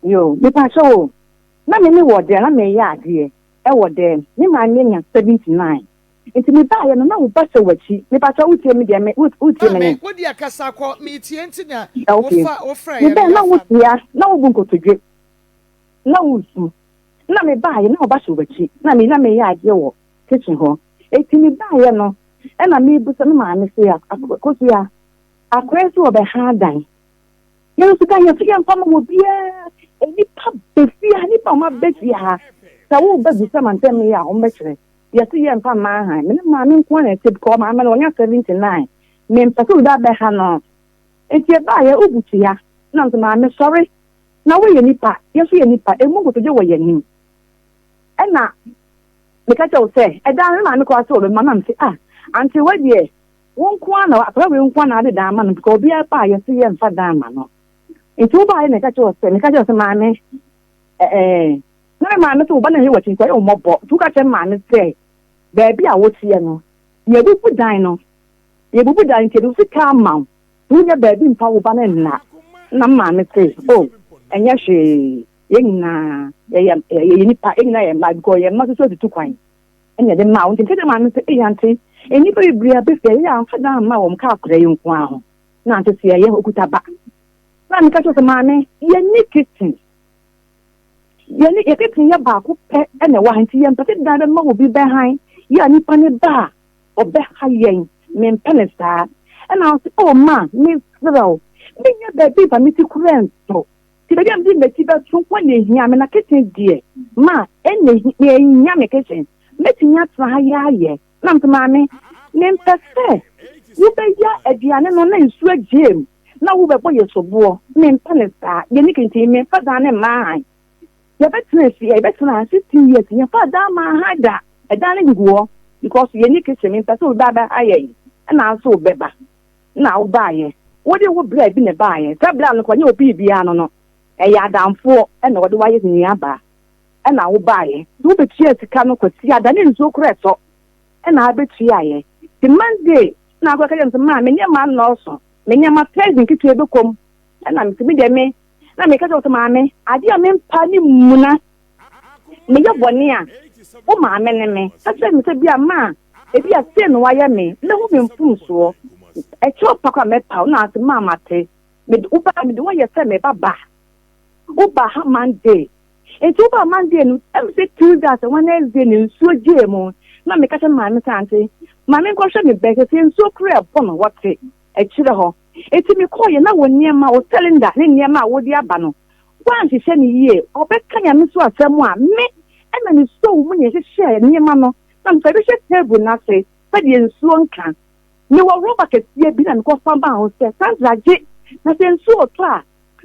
[SPEAKER 4] yo, mepa kyɛw o. Na me me wɔ dɛm, na meyɛ adeɛ ɛwɔ dɛm. Me maame nya 79. Nti me baayɛ no na wo ba hyɛ w'akyi. Mepa kyɛw wotie me deɛ me wotie me ne.
[SPEAKER 2] Maame, wo deɛ kasa kɔ, metie nti na
[SPEAKER 4] Okay.
[SPEAKER 2] wofa wofrɛ
[SPEAKER 4] Me
[SPEAKER 2] yɛ
[SPEAKER 4] bɛn
[SPEAKER 2] no
[SPEAKER 4] na
[SPEAKER 2] yɛafa.
[SPEAKER 4] wotia, na wobu nkotodwe, na wosu. Na me baayɛ na wo ba hyɛ w'akyi. Na me na meyɛ adeɛ wɔ kitchen hɔ. Eti me baayɛ no, ɛna mebusa me maame sɛ Akosua, akɔyɛ sɛ wɔbɛha dan. Yɛn nso dan yɛso yɛmfa ma wɔ biara. Nnipa bɛfie ha, nnipa a wɔn abɛfie ha. Sɛ woba bisa ma ntɛm yɛ a, wɔn bɛkyerɛ. Yɛso yɛmfa mma han. Me ne maame nko ara na ɛte because maame no ɔnya 79. Mempɛ sɛ obi abɛha no. Nti ɛbaayɛ wobu tua. Na nso maame sɔre. Na woyɛ nipa, yɛso yɛ nipa. Emu nkotodwe wɔ yɛn anim. Ɛna meka kyerɛ wo sɛ, ɛdan no maame koraa sɛ ɔbɛma na mese ah, ante wei deɛ wo nko ara na akwadaa wei nko ara na ade dan ama no because obiara baa yɛse yɛmfa dan ma no. Nti wo baayɛ na ɛka kyerɛ wo sɛ, meka kyerɛ wo sɛ maame ɛɛ na me maame sɛ wo ba no hwɛ w'akyi nti ɔyɛ wo mmɔbɔ. Nti woka kyerɛ maame sɛ baabi a woteɛ no yɛbubu dan no, yɛbubu dan nti yɛde sika ama wo. Nti wonya baabi mfa wo ba no nna. Na maame se oh ɛnyɛ hwee yɛn nyinaa yɛyɛ yɛyɛ nipa yɛn nyinaa yɛ mma because yɛn mma soso atutu kwan ɛna yɛde maa wo. Nti meka kyerɛ maame sɛ eyi ante nnipa bebree abɛfie yɛyɛ amfa dan amma wɔn ka akwadaa yi nko ara ho. Na ante sɛ yɛyɛ okuta ba. Na meka kyerɛ sɛ maame yɛnni kitchen. Yɛne yɛ kitchen yɛ baako pɛ ɛna ɛwɔ ha nti yɛmpɛ sɛ dan bɛma obi bɛhan yɛ a nipa ne ba a ɔbɛha yɛn mempɛ ne saa. Ɛna ɔse oh ma mesrɛ wo menyɛ baabi mfa me ti kora nto. Nti baabi a mede m'akyi bɛto nko na ehia me na kitchen deɛ ma ɛna ehia me kitchen. Mɛtumi atena ha yɛ ayɛ. Na mese maame mempɛ sɛ wobɛyɛ aduane no na nsuo agyee mu na wobɛbɔ yɛ soboɔ. Mempɛ ne saa. Yɛni kente memfa dan ne mmaa han. Yɛbɛtena fie yɛbɛtena ha 16 years yɛmfa dan mmaa han da. Ɛdan no gugu hɔ because yɛni kitchen mempɛ sɛ obi ba bɛha yɛn ɛna nso wobɛba na wobaayɛ. Wode wo brɛ bi na ɛbaayɛ. Sɛ brɛ no kɔ nyɛ obi biara no no. Ɛyɛ adamfoɔ ɛna wɔde wayɛ nuabaa ɛna wobaayɛ. Nti wobɛtua sika no kwasi ada ne nsuo koraa ɛtɔ ɛna abɛtuaeɛ. Nti Monday na akɔka kyerɛ me sɛ maa me nneɛma nnɔɔso. Me nneɛma pɛs nketewa bi kɔm ɛna mese me deɛ me na meka kyerɛ wo sɛ maame adeɛ a mempa ne mmuna meyɛ bɔne a wo maame ne me ka kyerɛ me sɛ bi a maa ebi a sei na wayɛ me mɛhu me mfomsoɔ ɛkyɛw pa kora mɛpa wo na ase maa mate mede wo ba mede woayɛ sɛ me ba ba wo ba ha Monday nti wo ba Monday no ɛm sɛ Tuesday asɛ Wednesday ne nsuo gyee mu na meka kyerɛ maame sɛ ante maame nkɔhwɛ me bɛ sɛ nsuo kora ɛbɔ no wɔte akyire hɔ eti mekɔɔyɛ na wo nneɛma wo cylinder ne nneɛma a wode aba no woanhyehyɛ no yie ɔbɛka Nyame so asɛm a me ɛna ne sɔw mu ne yɛhyehyɛ nneɛma no na mfa bi hyɛ table n'ase sɛdeɛ nsuo nka mewɔ rɔba kɛseɛ bi na mekɔfa maa wo sɛ Sandra gye na sɛ nsuo tɔ a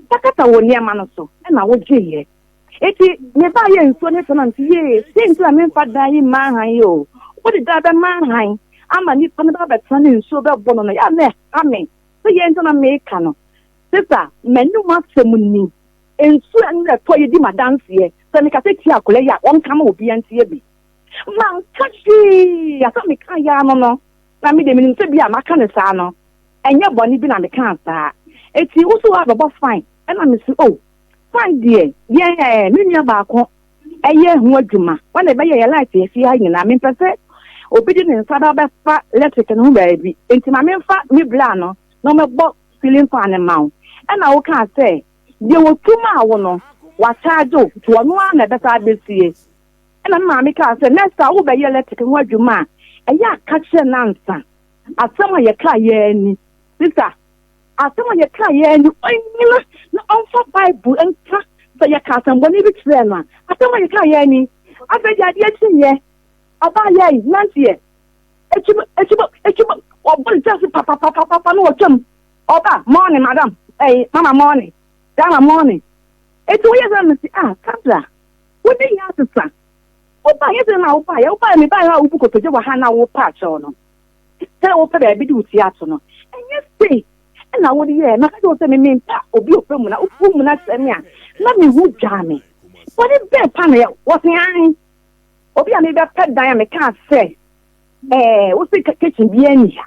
[SPEAKER 4] takata wɔ nneɛma no so ɛna wogyeeɛ eti mebaa yɛ nsuo ne tɔ na mese yee sei nti na memfa dan yi mmaa han yi o wode dan bɛma han ama nipa no ba bɛtena ne nsuo bɛbɔ no no yɛ a na ɛha me. Sɛ yɛn nti na meka no. Sista, m'anom asɛm ni. Nsuo a ɛno ɛtɔ yi di m'adanseɛ. Sɛ mekasa tia akwadaa yi a, ɔnka ma obiara ntie bi. Manka hwee. Asɛm a mekaeɛ ara no no, na me deɛ menim sɛ bi a maka no saa no, ɛnyɛ bɔne bi na mekaa saa. Enti wo nso woabɛbɔ fine. Ɛna mese, oh, fine deɛ, yɛn ɛɛ, me nua baako ɛyɛ ho adwuma. Wɔn na ɛbɛyɛ yɛ light yɛ fie ha nyinaa. Mempɛ sɛ obi de ne nsa ba bɛfa electric no ho baabi. Enti ma memfa me bra no na ɔmmɛbɔ ceiling fan no mma wo. Ɛna wokaa sɛ deɛ wɔtu maa wo no, wɔakyagye wo, nti ɔno ara na ɛbɛsan abɛsie. Ɛna me maame kaa sɛ, next time wobɛyɛ electric ho adwuma a, ɛyɛ a ka kyerɛ no ansa. Asɛm a yɛkaa yɛ ara ni. Sista, asɛm a yɛkaa yɛ ara ni. Ɔnnyina na ɔmfa Bible nka sɛ yɛka asɛmbɔne bi kyerɛɛ no a. Asɛm a yɛkaa yɛ ara ni. Afei deɛ adeɛ kyeeɛ, ɔbaa yɛe, nanteɛ. Ekyim, ekyim, ekyim, ɔbɔ ne ti ase papapapapa na ɔtwam. Ɔba, morning madam, ɛyi, mama morning, dama morning. Eti woyɛ sɛ mesi, ah, Sandra, wode yɛ asesa. Woba yɛ sɛ na woba yɛ, woba yɛ, meba yɛ a wobu kotodwe wɔ ha na wopa akyɛw no. Sɛ wopɛ baabi de wo ti ato no. Ɛnyɛ sei ɛna wode yɛ. Maka kyerɛ wo sɛ me mempa obi ɔpɛ mu na wobu mu na kyerɛ me a, na me ho dwaa me. Bɔne bɛn pa na yɛ, wɔse ae. Obi a mebɛpɛ dan a mekaa sɛ, ɛɛ, wo se kitchen biara nni ha.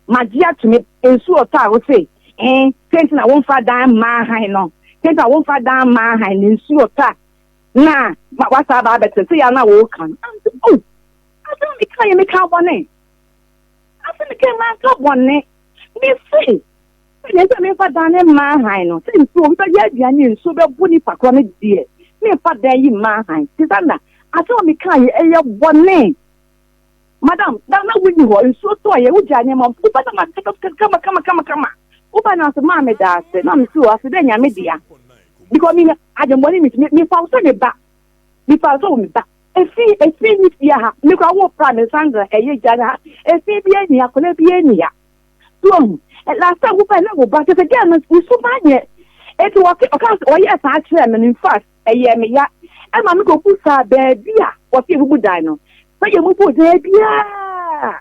[SPEAKER 4] Magye ato me nsuo ɔtɔ a wo se, ɛɛ, sɛ nti na womfa dan mmaa han no. Sɛ nti na womfa dan mmaa han no nsuo ɔtɔ a na wasa aba abɛtena sɛ yɛ na woka no. Am sɛ, oh, asɛm a meka yɛ meka bɔne. Asɛm meka yɛ manka bɔne. Me se, Sɛdeɛ sɛ memfa dan no mma hann no, sɛ nsuo, obi bɛyɛ aduane a nsuo bɛbo nipa korɔ no deɛ, memfa dan yi mma hann. Te sɛ na asɛm a mekaa yɛ, ɛyɛ bɔne. Madam, da na wonni hɔ, nsuo tɔeɛ, wogyaa nneɛma, woba na maka kama kama kama kama. Woba na sɛ maa meda ase, na mese o, ase dɛ Nyame dea. Because me, adwemmɔne me nti, mefa wo sɛ me ba. Mefa wo sɛ wo me ba. Efi, efi ne fie ha, me kora wo pra me Sandra, ɛyɛ gya ha, efi bi ani, akwadaa bi ani ha. So wahu? Last time wobae na wo ba kyerɛ sɛ girl no ne suban nyɛ. Eti wɔke ɔka sɛ ɔyɛɛ saa kyerɛɛ me no in fact ɛyɛɛ me ya. Ɛma me kɔbu saa baabi a wɔse yɛbubu dan no. Sɛ yɛmubu dan biara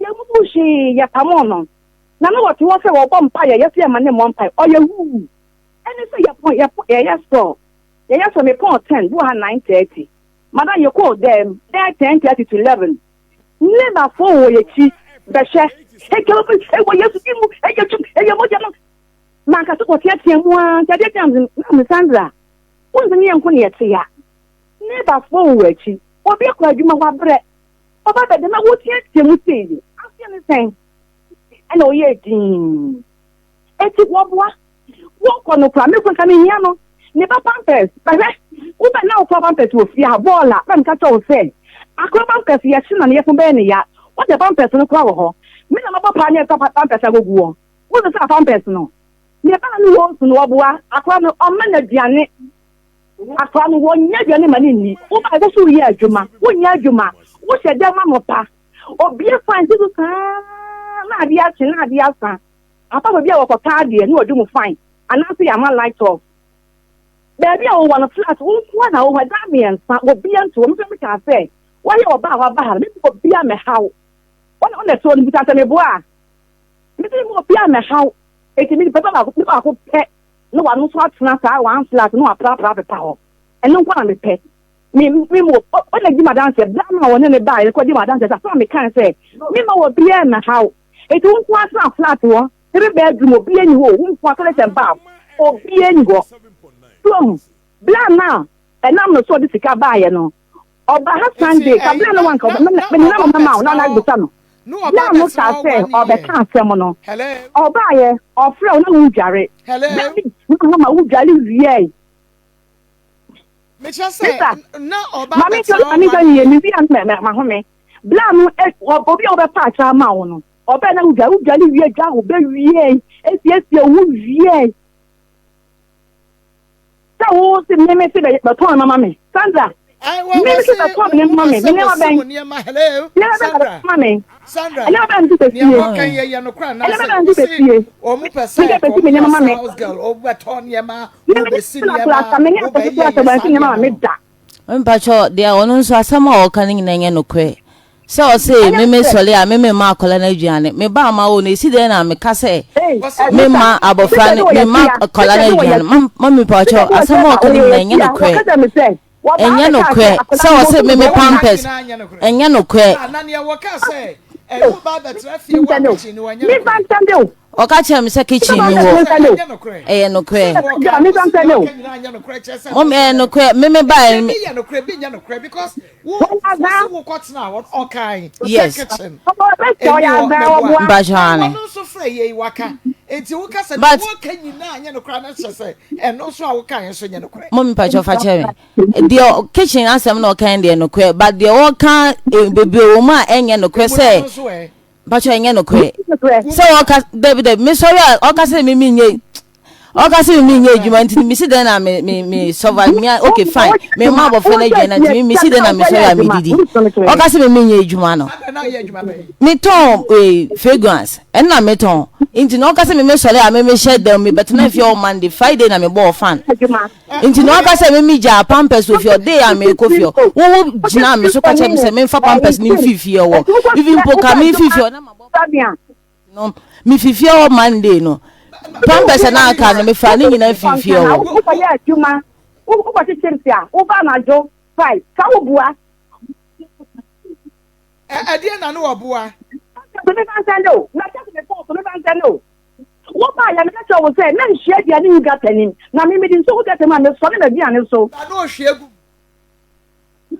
[SPEAKER 4] yɛmubu hwee yɛpamoo no. Na na wɔte hɔ sɛ wɔbɔ mpaeɛ yɛse yɛma ne mmɔ mpaeɛ ɔyɛ huu. Ɛne sɛ yɛpɔn yɛpɔn yɛyɛ store yɛyɛ store mepɔn 10 bi wɔ ha 9:30 madam yɛkɔɔ dɛm dɛn 10:30 to 11. Nneɛmafo wɔ yɛn akyi bɛhwɛ. Ɛkɛlɛ bi ɛwɔ Yesu din mu ɛyɛ twum ɛyɛ mogya no. Mankasa kɔteatea mu ara nti adeɛ kyɛn na me Sandra wo nsɛ ne yɛn nko ne yɛte ya. Nneɛmafo wɔ wɔ akyi obi akɔ adwuma wabrɛ ɔba bɛda na woteatea mu sei de aseɛ ne sɛn ɛna ɔyɛ din eti wɔboa. Wokɔ no koraa, me kura nka mehia no. Ne ba pampers, bɛhwɛ, wobɛ na wokura pampers wɔ fie ha, bɔɔl a, na meka kyerɛ wo sɛ, akora pampers yɛhye na ne yɛfo bɛyɛ ne ya. Wode pampers no koraa wɔ hɔ. Me na mabɔ paa ne ɛfa pampers agogu hɔ. Wode sɛ pampers no. Ne ba no wɔ nso no wɔboa akora no, ɔma no aduane. Akora no, wɔnyɛ aduane ma ne nni. Woba ɛsɛ sɛ woyɛ adwuma. Wonyɛ adwuma. Wohyɛ dɛm anɔpa. Obie fan si so saa na adeɛ akye na adeɛ asa. Apa baabi a wɔkɔtɔ adeɛ na wɔde mu fine anaasɛ yɛama light off. Baabi a wowɔ no flat wo nko ara na wowɔ hɔ dan mmiɛnsa obiara nte hɔ. Me nso mekaa sɛ woayɛ ɔbaa a waba ha no mepɛ obiara mmɛha wo. Wɔn na ɛte hɔ no bisa sɛ meboa a. Mese mepɛ obiara mmɛha wo. Enti me nipa baako me baako pɛ na wano nso atena saa one flat na waprapra apepa hɔ. Ɛno nko ara na mepɛ. Me me mo ɔna di m'adanseɛ bra no a wɔne ne baeɛ kɔdi m'adanseɛ sɛ asɛm a mekae sɛ memma obiara mmɛha wo. Enti wo nko ara tena flat hɔ, three bedroom, obiara nni hɔ o, wo nko ara toilet and bath, obiara nni hɔ. So wahu? Bla no a ɛnam no so ɔde sika baeɛ no, ɔba ha
[SPEAKER 2] Nti
[SPEAKER 4] Sunday, ka
[SPEAKER 2] ɛyi
[SPEAKER 4] bla no
[SPEAKER 2] na
[SPEAKER 4] wanka,
[SPEAKER 2] na
[SPEAKER 4] ɔbɛ,
[SPEAKER 2] na
[SPEAKER 4] me ne
[SPEAKER 2] ɔba
[SPEAKER 4] nama mɛma wo,
[SPEAKER 2] bɛtena
[SPEAKER 4] na na
[SPEAKER 2] hɔ
[SPEAKER 4] bisa no.
[SPEAKER 2] na ɔba
[SPEAKER 4] Bla no
[SPEAKER 2] bɛtena
[SPEAKER 4] kaa
[SPEAKER 2] hɔ
[SPEAKER 4] sɛ
[SPEAKER 2] one
[SPEAKER 4] ɔbɛka
[SPEAKER 2] year.
[SPEAKER 4] asɛm no,
[SPEAKER 2] Hello?
[SPEAKER 4] ɔbaeɛ, ɔfrɛ wo na wodware. Bla
[SPEAKER 2] Hello?
[SPEAKER 4] no na ma wodware wiɛe.
[SPEAKER 2] Mekyerɛ
[SPEAKER 4] Sister,
[SPEAKER 2] sɛ na ɔba
[SPEAKER 4] ma menka
[SPEAKER 2] bɛtena
[SPEAKER 4] ma
[SPEAKER 2] hɔ
[SPEAKER 4] menka
[SPEAKER 2] one
[SPEAKER 4] yie,
[SPEAKER 2] year.
[SPEAKER 4] mewie a na mahome. Bla no, eh, obi a ɔbɛpa akyɛ ama wo no, ɔbɛn na wodware, wodware wie, dwa wo bɛ wie, esiesie wo wie. Sɛ wo se me me se bɛ bɛtɔn no ma me. Sandra,
[SPEAKER 2] Ai, wɔ
[SPEAKER 4] me me se
[SPEAKER 2] wɔse
[SPEAKER 4] bɛtɔn me ma
[SPEAKER 2] mopɛ
[SPEAKER 4] me,
[SPEAKER 2] sɛ
[SPEAKER 4] me nneɛma
[SPEAKER 2] wɔsi
[SPEAKER 4] bɛn?
[SPEAKER 2] mo nneɛma. Hello,
[SPEAKER 4] Nneɛma bɛn na
[SPEAKER 2] Sandra.
[SPEAKER 4] bɛtɔn ma me?
[SPEAKER 2] Sandra,
[SPEAKER 4] Nneɛma bɛn na
[SPEAKER 2] nea
[SPEAKER 4] bɛsie?
[SPEAKER 2] wɔka yɛ yɛ nokorɛ
[SPEAKER 4] Nneɛma
[SPEAKER 2] anaasɛ
[SPEAKER 4] bɛn na
[SPEAKER 2] wɔse
[SPEAKER 4] bɛsie?
[SPEAKER 2] wɔn pɛ
[SPEAKER 4] Me
[SPEAKER 2] sɛ
[SPEAKER 4] sɛ bɛsi
[SPEAKER 2] wɔn
[SPEAKER 4] me
[SPEAKER 2] yɛ
[SPEAKER 4] nneɛma ma
[SPEAKER 2] sɛ
[SPEAKER 4] me.
[SPEAKER 2] house girl, wɔbɛtɔ nneɛma,
[SPEAKER 4] Me me
[SPEAKER 2] wɔbɛsi
[SPEAKER 4] ne
[SPEAKER 2] nneɛma,
[SPEAKER 4] plasta, me ne akɔso
[SPEAKER 2] wɔbɛyɛ
[SPEAKER 4] plasta
[SPEAKER 2] yɛ
[SPEAKER 4] bɛn
[SPEAKER 2] saa
[SPEAKER 4] si nneɛma ma
[SPEAKER 2] nneɛma
[SPEAKER 4] me
[SPEAKER 2] no.
[SPEAKER 4] da.
[SPEAKER 1] Mpakyɛ deɛ ɔno nso asɛm a ɔka no nyinaa nyɛ nokorɛ. Sɛ ɔse me me sɔle a me me ma akwadaa no aduane me ba ama wo no esi dɛn na meka sɛ me ma abɔfra no me ma akwadaa no aduane ma ma mi pa ɔkyɛw asɛm a ɔka no nyinaa ɛnyɛ nokorɛ ɛnyɛ nokorɛ sɛ ɔse me me pampers ɛnyɛ nokorɛ. Ɔka kyerɛ me sɛ kitchen ni hɔ. Ɛyɛ nokorɛ. Mom ɛyɛ nokorɛ. Me me ba ɛyɛ. Yes. Mpakyɛ ane. But. Mom mpakyɛ fa kyerɛ me. Deɛ kitchen asɛm na ɔka deɛ nokorɛ but deɛ ɔka eh, bebree wɔ mu a ɛnyɛ nokorɛ sɛ. Mpakyɛ ɛnyɛ nokorɛ sɛ ɔka dabi dabi mesɔre a ɔka sɛ me menyɛ ɔka sɛ me menyɛ adwuma nti mesi dɛn na me me me survive me okay fine me ma abɔfra no aduane nti me mesi dɛn na mesɔre a medidi ɔka sɛ me menyɛ adwuma no metɔn ee fragrance ɛno na metɔn nti na ɔka sɛ me mesɔre a me mehyɛ dɛm me bɛtena fie all Monday Friday na mebɔɔ fan Nti na ɔka sɛ me megyaa pampers wɔ fie ɔde a meekɔ fie hɔ wowo gyina me so ka kyerɛ me sɛ memfa pampers no mfiri fie hɔ even mpo ka memfiri fie hɔ na mabɔ no mefi fie hɔ Monday no pampers na aka no mefa ne nyinaa firi fie hɔ.
[SPEAKER 4] Wokɔyɛ adwuma wokɔkyekyere si a woba anadwo five ka wobua.
[SPEAKER 2] Ɛdeɛ na ne wɔboa.
[SPEAKER 4] Wobaeɛ a, meka kyerɛɛ wo sɛ, Mɛnhwie aduane ngu gata anim, na me, mede nsuo gu gata mu a, mesɔne m'aduane so.
[SPEAKER 2] Na na ɔhwie gu
[SPEAKER 4] mu.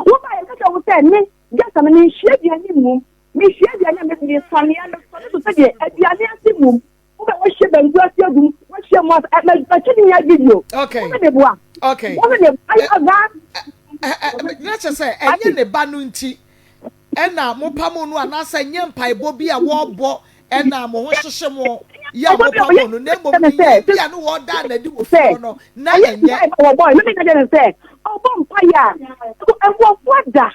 [SPEAKER 4] Wobaeɛ a, meka kyerɛɛ wo sɛ, Me, gata no, menhwie aduane ngu mu. Mehwie aduane a, mesɔne a, mesɔne so sɛdeɛ aduane ase mmom. Wobɛ woahwie banku ase agu mu, woahwie mo ase, matwa ne nyinaa video.
[SPEAKER 2] Okay.
[SPEAKER 4] Wo ne me boa.
[SPEAKER 2] Okay.
[SPEAKER 4] Wo ne me ayɛ azaa.
[SPEAKER 2] Na kyerɛ sɛ ɛnyɛ ne ba no nti ɛna mopamo no anaasɛ ɛnyɛ mpaebɔ bi a wɔrebɔ ɛna mo ho hyehye mo yɛ a mopamo no na mmom nneyɛe bi a ne wɔda no adi wɔ fie hɔ no na ɛnyɛ.
[SPEAKER 4] Wɔbɔ no meka kyerɛ no sɛ ɔbɔ mpaeɛ a nkurɔfoɔ da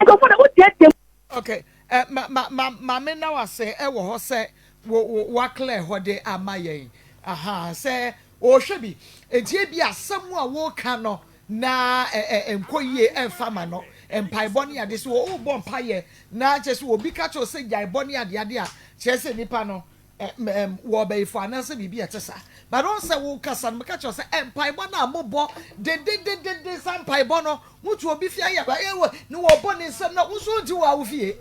[SPEAKER 4] nkurɔfoɔ da wotiatia
[SPEAKER 2] Okay, eh, ma ma ma ma me na wase ɛwɔ hɔ sɛ wo wo wa clear hɔ de ama yɛn. Aha, sɛ ɔhwɛ bi. Enti ebi asɛm a wɔka no na ɛ ɛ nkɔ yie ɛmfa ma no. Mpaebɔ ne ade so wobɔ mpaeɛ na kyerɛ sɛ obi ka kyerɛ wo sɛ gyae bɔ ne ade ade a kyerɛ sɛ nipa no ɛ ɛ wɔ ɔbɛyifo anaasɛ biribi a ɛte saa. But wɔn sɛ wokasa no meka kyerɛ wo sɛ mpaebɔ no a mobɔ dendendenden saa mpaebɔ no motu obi fie ayɛ ɛ ne wɔbɔ ne nsam na wo nso wonti wɔ a wo fie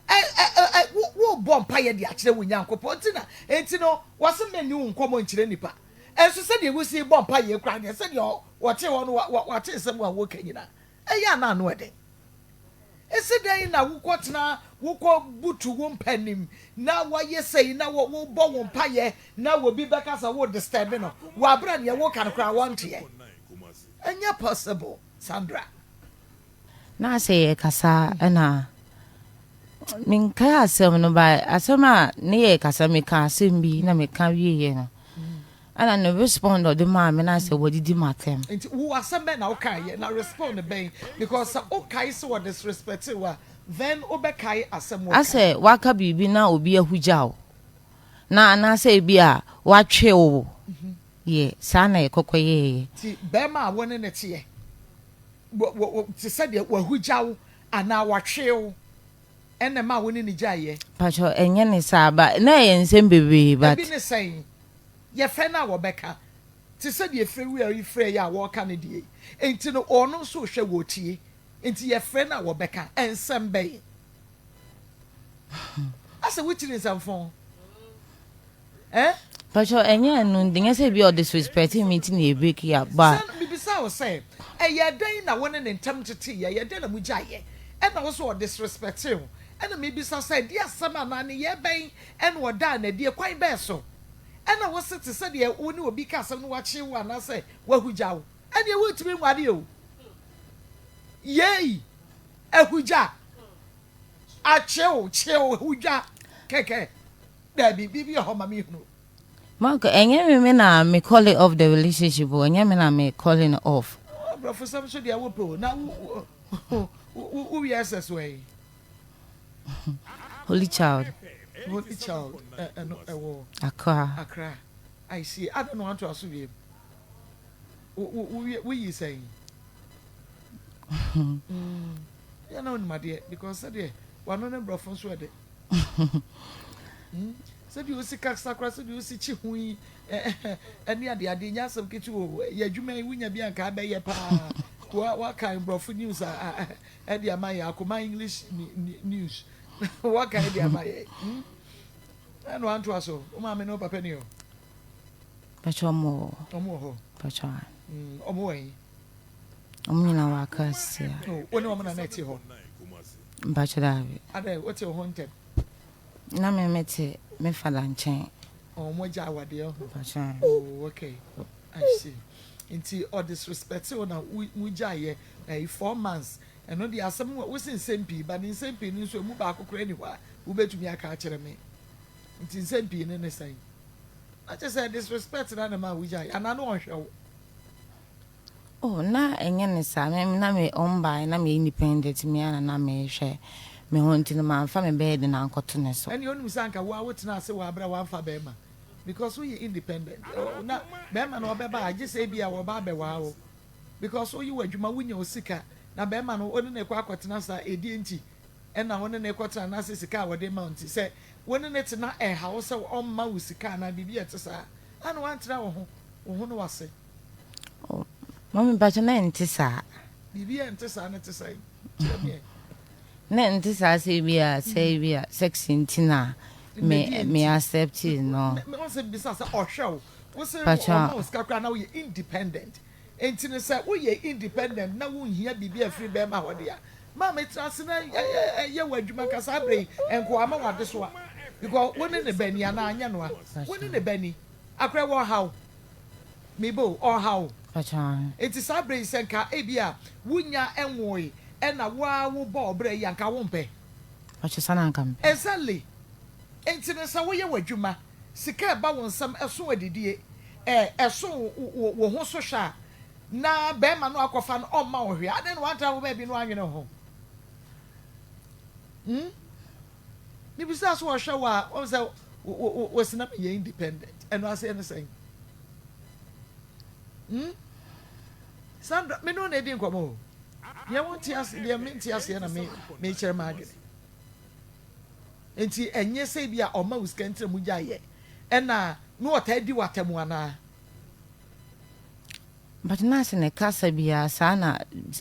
[SPEAKER 2] ɛ ɛ ɛ wo wobɔ mpaeɛ de akyerɛ wo Nyankopɔn nti na nti no wɔse mɛnni wo nkɔmmɔ nkyerɛ nipa. Nso sɛdeɛ wosi bɔ mpaeɛ koraa deɛ, sɛdeɛ ɔte hɔ no, wate nsɛm a wɔreka nyinaa. Ɛyɛ a na ano ɛden. Ese dɛn na wokɔtena, wokɔbutu wo mpa anim na woayɛ sei na wobɔ wo mpaeɛ na obi bɛka sɛ wo disturb no wɔ aberɛ a deɛ woka no koraa wɔnteɛ. Ɛnyɛ possible, Sandra.
[SPEAKER 1] Na sɛ yɛkasa ɛna menkae asɛm no ba asɛm a ne yɛ kasa meka asɛm bi na meka wieɛ no ɛna ne respond ɔde maa me na sɛ wɔdidi m'atɛm.
[SPEAKER 2] Nti wo asɛm bɛn na wokaeɛ na respond bɛn because sɛ wokae sɛ wɔ disrespect wo a then wobɛkae asɛm wɔkae.
[SPEAKER 1] Asɛ waka biribi na obi ahugya wo na anaasɛ ebi a watwe wo yɛ saa na yɛkɔkɔ yɛɛyɛ.
[SPEAKER 2] Nti bɛrima a wo ne no teɛ te sɛ deɛ wahugya wo anaa watwe wo ɛna ɛma wo ne no gyaeɛ?
[SPEAKER 1] Mpakyɛw ɛnyɛ ne saa but na ɛyɛ nsɛm bebree but.
[SPEAKER 2] Ebi ne sɛn? Yɛfrɛ no a wɔbɛka te sɛ deɛ efrɛ wura yi frɛ yɛ a wɔreka no deɛ yi nti no ɔno nso rehwɛ wɔretie nti yɛfrɛ no a wɔbɛka nsɛm bɛn? Asɛ wokyiri nsɛmfo? Eh?
[SPEAKER 1] Pacho ɛnyɛ ɛno nti nyɛ sɛ bi a ɔdisrespect me nti na yɛ break up but.
[SPEAKER 2] Sɛ mebisa wo sɛ ɛyɛ dɛn na wo ne ne ntam teteeɛ ɛyɛ dɛn na mo gyaeɛ ɛna wo sɛ ɔdisrespect wo ɛna mebisa sɛ ɛdeɛ asɛm anaa nneyɛɛ bɛn ɛna ɔdaa no adi ɛkwan bɛn so ɛna wo se te sɛ deɛ wo ne obi ka asɛm no wakye wo anaasɛ wahugya wo ɛneɛ wontumi nware o yei ahugya akyew kyew hugya kɛkɛ. Dabi, biribi wɔ hɔ ma mehunu.
[SPEAKER 1] Mark, ɛnyɛ me me na me call it off the relationship o, ɛnyɛ me na me calling it off.
[SPEAKER 2] Aborɔfosɛm so deɛ wopɛ o, na wo wo wo wie SS wɔ yi.
[SPEAKER 1] Holy Child.
[SPEAKER 2] Holy Child, ɛno ɛwɔ.
[SPEAKER 1] Accra.
[SPEAKER 2] Accra, I see. Adɛn na wanto aso wiem? Wo wo wo woyi sɛn? Yɛ na wonim adeɛ because sɛdeɛ w'ano ne borɔfo nso ɛdɛ. Hmm? Sɛdeɛ osi kasa koraa, sɛdeɛ osi kye ho yi ɛne adeɛ adeɛ nyɛ asɛm ketewa o. Yɛ adwuma yi wonya bi anka abɛyɛ paa. Wa waka borɔfo news a ɛde ama yɛ akoma English news. Waka ɛde ama yɛ. Hmm? Ɛna wantoa so. Wo maame ne wo papa ni hɔ?
[SPEAKER 1] Pakyɛ ɔmo wɔ hɔ.
[SPEAKER 2] Ɔmo wɔ hɔ.
[SPEAKER 1] Pakyɛ.
[SPEAKER 2] Ɔmo wɔ he?
[SPEAKER 1] Ɔmo nyinaa wɔ Accra sisi a.
[SPEAKER 2] Oh, wo ne ɔmo na na ɛte hɔ?
[SPEAKER 1] Mpakyɛ daabi.
[SPEAKER 2] Adɛn, wote wo ho ntɛm?
[SPEAKER 1] Na me mete me fada nkyɛn.
[SPEAKER 2] Oh, ɔmo agya awadeɛ ho?
[SPEAKER 1] Mpakyɛ.
[SPEAKER 2] Oh, okay. I see. Nti ɔdisrespect wo na wo gyaeɛ ɛyi 4 months. Ɛno deɛ asɛm wɔ, wosi nsɛm pii, ba ne nsɛm pii no nso emu baako koraa ni hɔ a wobɛtumi aka akyerɛ me. Nti nsɛm pii no ne sɛn? Na kyerɛ sɛ disrespect na ne ma wogyae anaa na ɔnhwɛ wo?
[SPEAKER 1] Oh, na ɛnyɛ ne saa. Me na me ɔmbae na meyɛ independent me ara na mehwɛ me ho nti no mamfa me bɛyɛ de na ankɔto ne so.
[SPEAKER 2] Ɛne onim sɛ anka wo a wotena ase wɔ abere a wamfa bɛrima because woyɛ independent na bɛrima no ɔbɛba a gye sɛ ebi a wɔba abɛwaa wo because woyɛ w'adwuma, wonya wo sika, na bɛrima no wo ne ne kɔ akɔtena saa ɛdeɛ nti ɛna wo ne ne kɔtena anaasɛ sika a wɔde ma wo nti sɛ wo ne ne tena ɛha wo sɛ ɔmma wo sika anaa biribi a ɛte saa ana wantena wo ho no wase.
[SPEAKER 1] Oh, mami, mpakyɛ, na ɛnte saa.
[SPEAKER 2] Biribi a ɛnte saa ne te sɛn? Kyerɛ me.
[SPEAKER 1] Na ɛnte saa sɛ bi a sɛ bi a sex nti na me accept no.
[SPEAKER 2] Me wɔn sɛ bisa sɛ ɔhwɛ wo, wo sɛ ɔma wo sika koraa na woyɛ independent, nti no sɛ woyɛ independent na wonhia biribi afiri bɛrima hɔ deɛ, maame, tena ase na ɛyɛ wɔ adwuma kasa abere yi nko ama wade so a because wo ne ne bani anaa anyɛ no a wo ne ne bani akora wɔ ɔhaw mebo ɔhaw. Nti saa abere yi sɛ nka ebi a wonya ɛnwoe ɛna woa wo bɔ ɔbrɛ yi anka wo mpɛ.
[SPEAKER 1] Pakyɛ, sa na nka mpɛ.
[SPEAKER 2] Exactly. Nti no sɛ woyɛ w'adwuma, sika ɛba wo nsam, ɛso adidie, ɛso wo ho so hwɛ a, na bɛrima no akɔfa no ɔmma wo hwee adan na wantena wo baabi no anwene ho. Mibisa so ɔhwɛ wo a, wɔn sɛ wɔsi na meyɛ independent, ɛno aseɛ ne sɛn? Sandra, me no na edi nkɔmɔ o. Deɛ wɔn ase deɛ me nte aseɛ na me mekyerɛ maa adwene. Nti ɛnyɛ sɛ bi a ɔma wo sika ntira mu gya yɛ ɛna na ɔtaa di w'atɛm anaa?
[SPEAKER 1] But na sɛ ne kasa biara saa na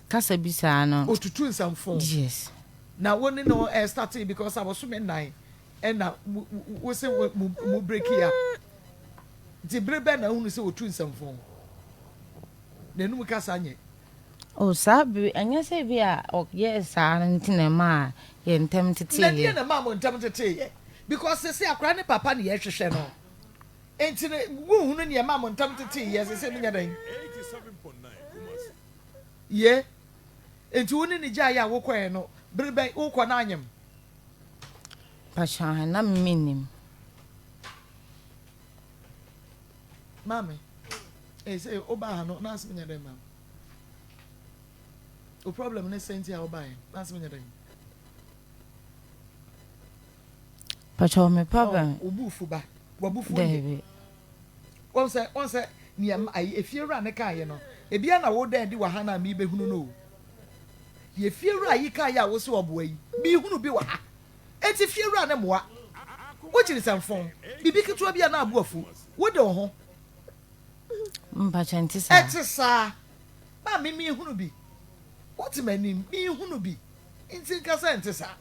[SPEAKER 1] kasa bi saa no.
[SPEAKER 2] Otutu nsɛmfo?
[SPEAKER 1] Yes.
[SPEAKER 2] Na wo ne no ɛ start because abosome 4 ɛna wo sɛ mo break up, nti bere bɛn na ohunu sɛ otu nsɛmfo n'anum kasa nyɛ?
[SPEAKER 1] Oh, saa bere ɛnyɛ sɛ bi a ɔyɛ saa no nti na ɛma a yɛ ntɛm teteyɛ.
[SPEAKER 2] Na deɛ na ɛma mo ntɛm teteyɛ? Because sɛ akora ne papa ne yɛhwehwɛ no, nti no wohunu nea ɛma mo ntɛm teteyɛ sɛ menyɛ dɛn ye? Nti wo ne ne gyaeɛ a wokɔɛ no, bere bɛn wokɔ no anyem?
[SPEAKER 1] Pakyɛ, na mennim.
[SPEAKER 2] Maame, sɛ wobaa ha no na asɛm nyɛ dɛn? Maame, o problem ne sɛ nti a wobaeɛ na asɛm nyɛ dɛn?
[SPEAKER 1] Pakyɛ, me problem.
[SPEAKER 2] Wo bufu ba wabufu yɛ.
[SPEAKER 1] Daabi.
[SPEAKER 2] Wɔn sɛ nea ayi efiewura ne kaayɛ no ebia na wo dan di wɔ ha na mi bɛhunu no o. Deɛ efiewura yi kaayɛ a wosi ɔboa yi mi hunu bi wɔ ha, eti fiewura ne mmoa wokyiri sɛmfon bibi ketewa bi a na abu afu wode wo ho.
[SPEAKER 1] Mpakyɛ, nte saa.
[SPEAKER 2] Ɛte saa maa mi hunu bi, wote m'anim, mi hunu bi, nti nkasa nte saa.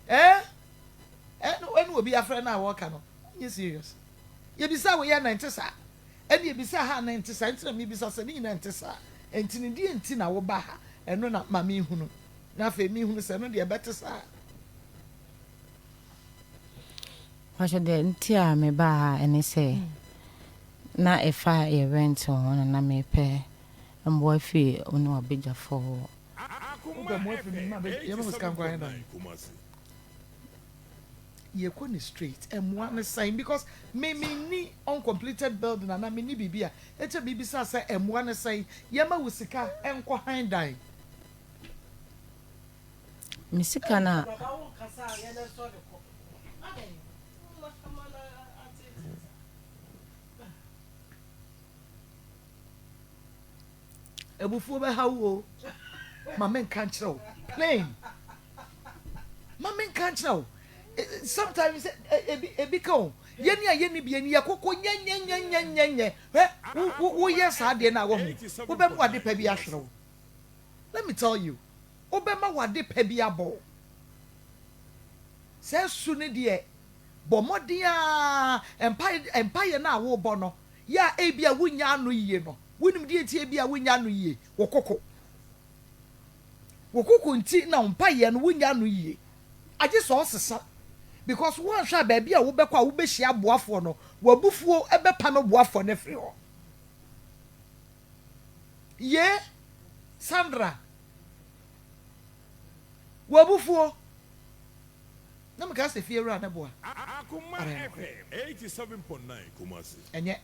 [SPEAKER 2] Ɛɛ ɛne obi afrɛ no a wɔka no nyɛ serious. Yɛbisa wo yɛ na nte saa, ɛne yɛbisa ha na nte saa, nti na mebisa sɛ ne nyinaa nte saa. Nti ne deɛ nti na woba ha ɛno na ma mehunu, na afei mehunu sɛ ɛno deɛ ɛbɛte saa.
[SPEAKER 1] Pakyɛ, deɛ nti a mebaa ha ɛne sɛ na ɛfa yɛ rent ho no, na mepɛ mmoa firi wo ne wabadwafoɔ hɔ.
[SPEAKER 2] Wopɛ mmoa firi me ma yɛma wo sika nkwan dan yɛkɔ ne straight. Mmoa ne sɛn? Because me ni uncompleted building ana me ni biribi a ɛkyɛ biribi sa sɛ mmoa ne sɛn? Yɛma wo sika nkɔ han dan?
[SPEAKER 1] Me sika na
[SPEAKER 2] Abufuo bɛha wo o. Ma menka nkyerɛ wo plain. Ma menka nkyerɛ wo. Sometimes ebi ebi ka o. Yɛn a yɛnni bi ani yɛkoko nyɛnyɛnyɛnyɛnyɛ. Hwɛ, wo wo woyɛ saa adeɛ no a wahu. Wobɛma w'ade pa bi ahwere wo. Let me tell you, wobɛma w'ade pa bi abɔ wo. Saa su no deɛ, bɔ mmɔden ara, mpaeɛ mpaeɛ no a worebɔ no, yɛ a ebia wonnya ano yie no, wonim deɛ nti ebia wonnya ano yie? Wo koko. Wo koko nti na wo mpaeɛ no wonnya ano yie. Agye sɛ ɔsesa. Because woanhwɛ a baabi a wobɛkɔ a wobɛhyia aboafoɔ no, w'abufuo bɛpame boafoɔ no afiri hɔ. Yee, Sandra, w'abufuo. Na mekaa sɛ fie wura no boa. Ara ɛyɛ nokorɛ. Ɛnyɛ.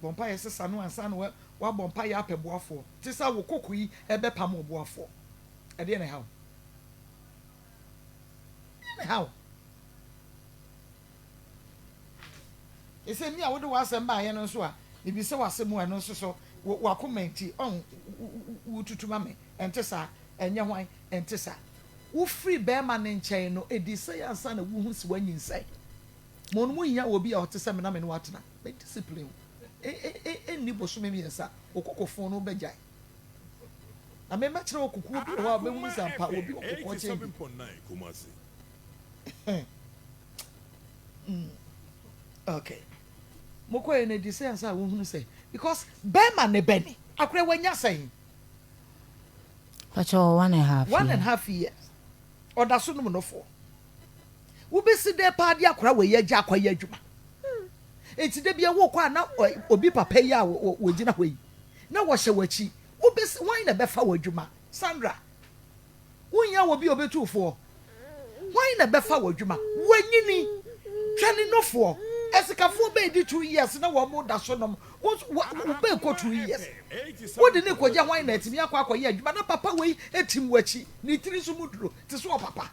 [SPEAKER 2] Bɔ mpaeɛ sesa no ansa na woabɔ mpaeɛ apɛ boafoɔ. Te sɛ wo koko yi ɛbɛpam wo boafoɔ. Ɛdeɛn na ɛha wo? Ɛdeɛn na ɛha wo? Ɛsɛ mi a wode w'asɛm baeɛ no nso a, mebisa w'asɛm a ɛno nso so w'akoma nti ɔn wotutu ma me. Ɛnte saa? Ɛnyɛ hwan? Ɛnte saa? Wofiri barima no nkyɛn no, ɛdii sɛn ansa na wohu sɛ woanyinsɛn? Mo no mohia obi a ɔte sɛ me na me ne wo atena. Mɛ discipline wo. Ɛnni bosome miensa, wo kokofo no bɛgyae. Na me mɛkyerɛ wo kokoɔ bi wɔ hɔ a wobɛhunu sɛ ampa obi wɔ kokoɔ kyɛn bi. Okay. Mokɔɛ no ɛdii sɛn ansa na wohunu sɛ, because barima ne bɛne, akora wanya sɛn?
[SPEAKER 1] Pakyɛ ɔwɔ one and half
[SPEAKER 2] One and half years. Ɔda so nom nofoɔ. Wobɛsi dɛn paa de akora wei agya akɔyɛ adwuma? Enti da bia wokɔ a na obi papa yi a wɔgyina hɔ yi na wɔhyɛ w'akyi. Wobɛsi hwan na ɛbɛfa w'adwuma? Sandra. Wonhia obi a obetu wo foɔ. Hwan na ɛbɛfa w'adwuma? Wanyini. Twa ne nofoɔ. Asikafoɔ bɛɛ di 2 years na wɔn da so nom. Wo nso wo bɛɛ kɔ 2 years. Wode ne kɔgya hwan na atumi akɔ akɔyɛ adwuma na papa wei tim w'akyi. Ne tiri nso mu duro te sɛ ɔpapa.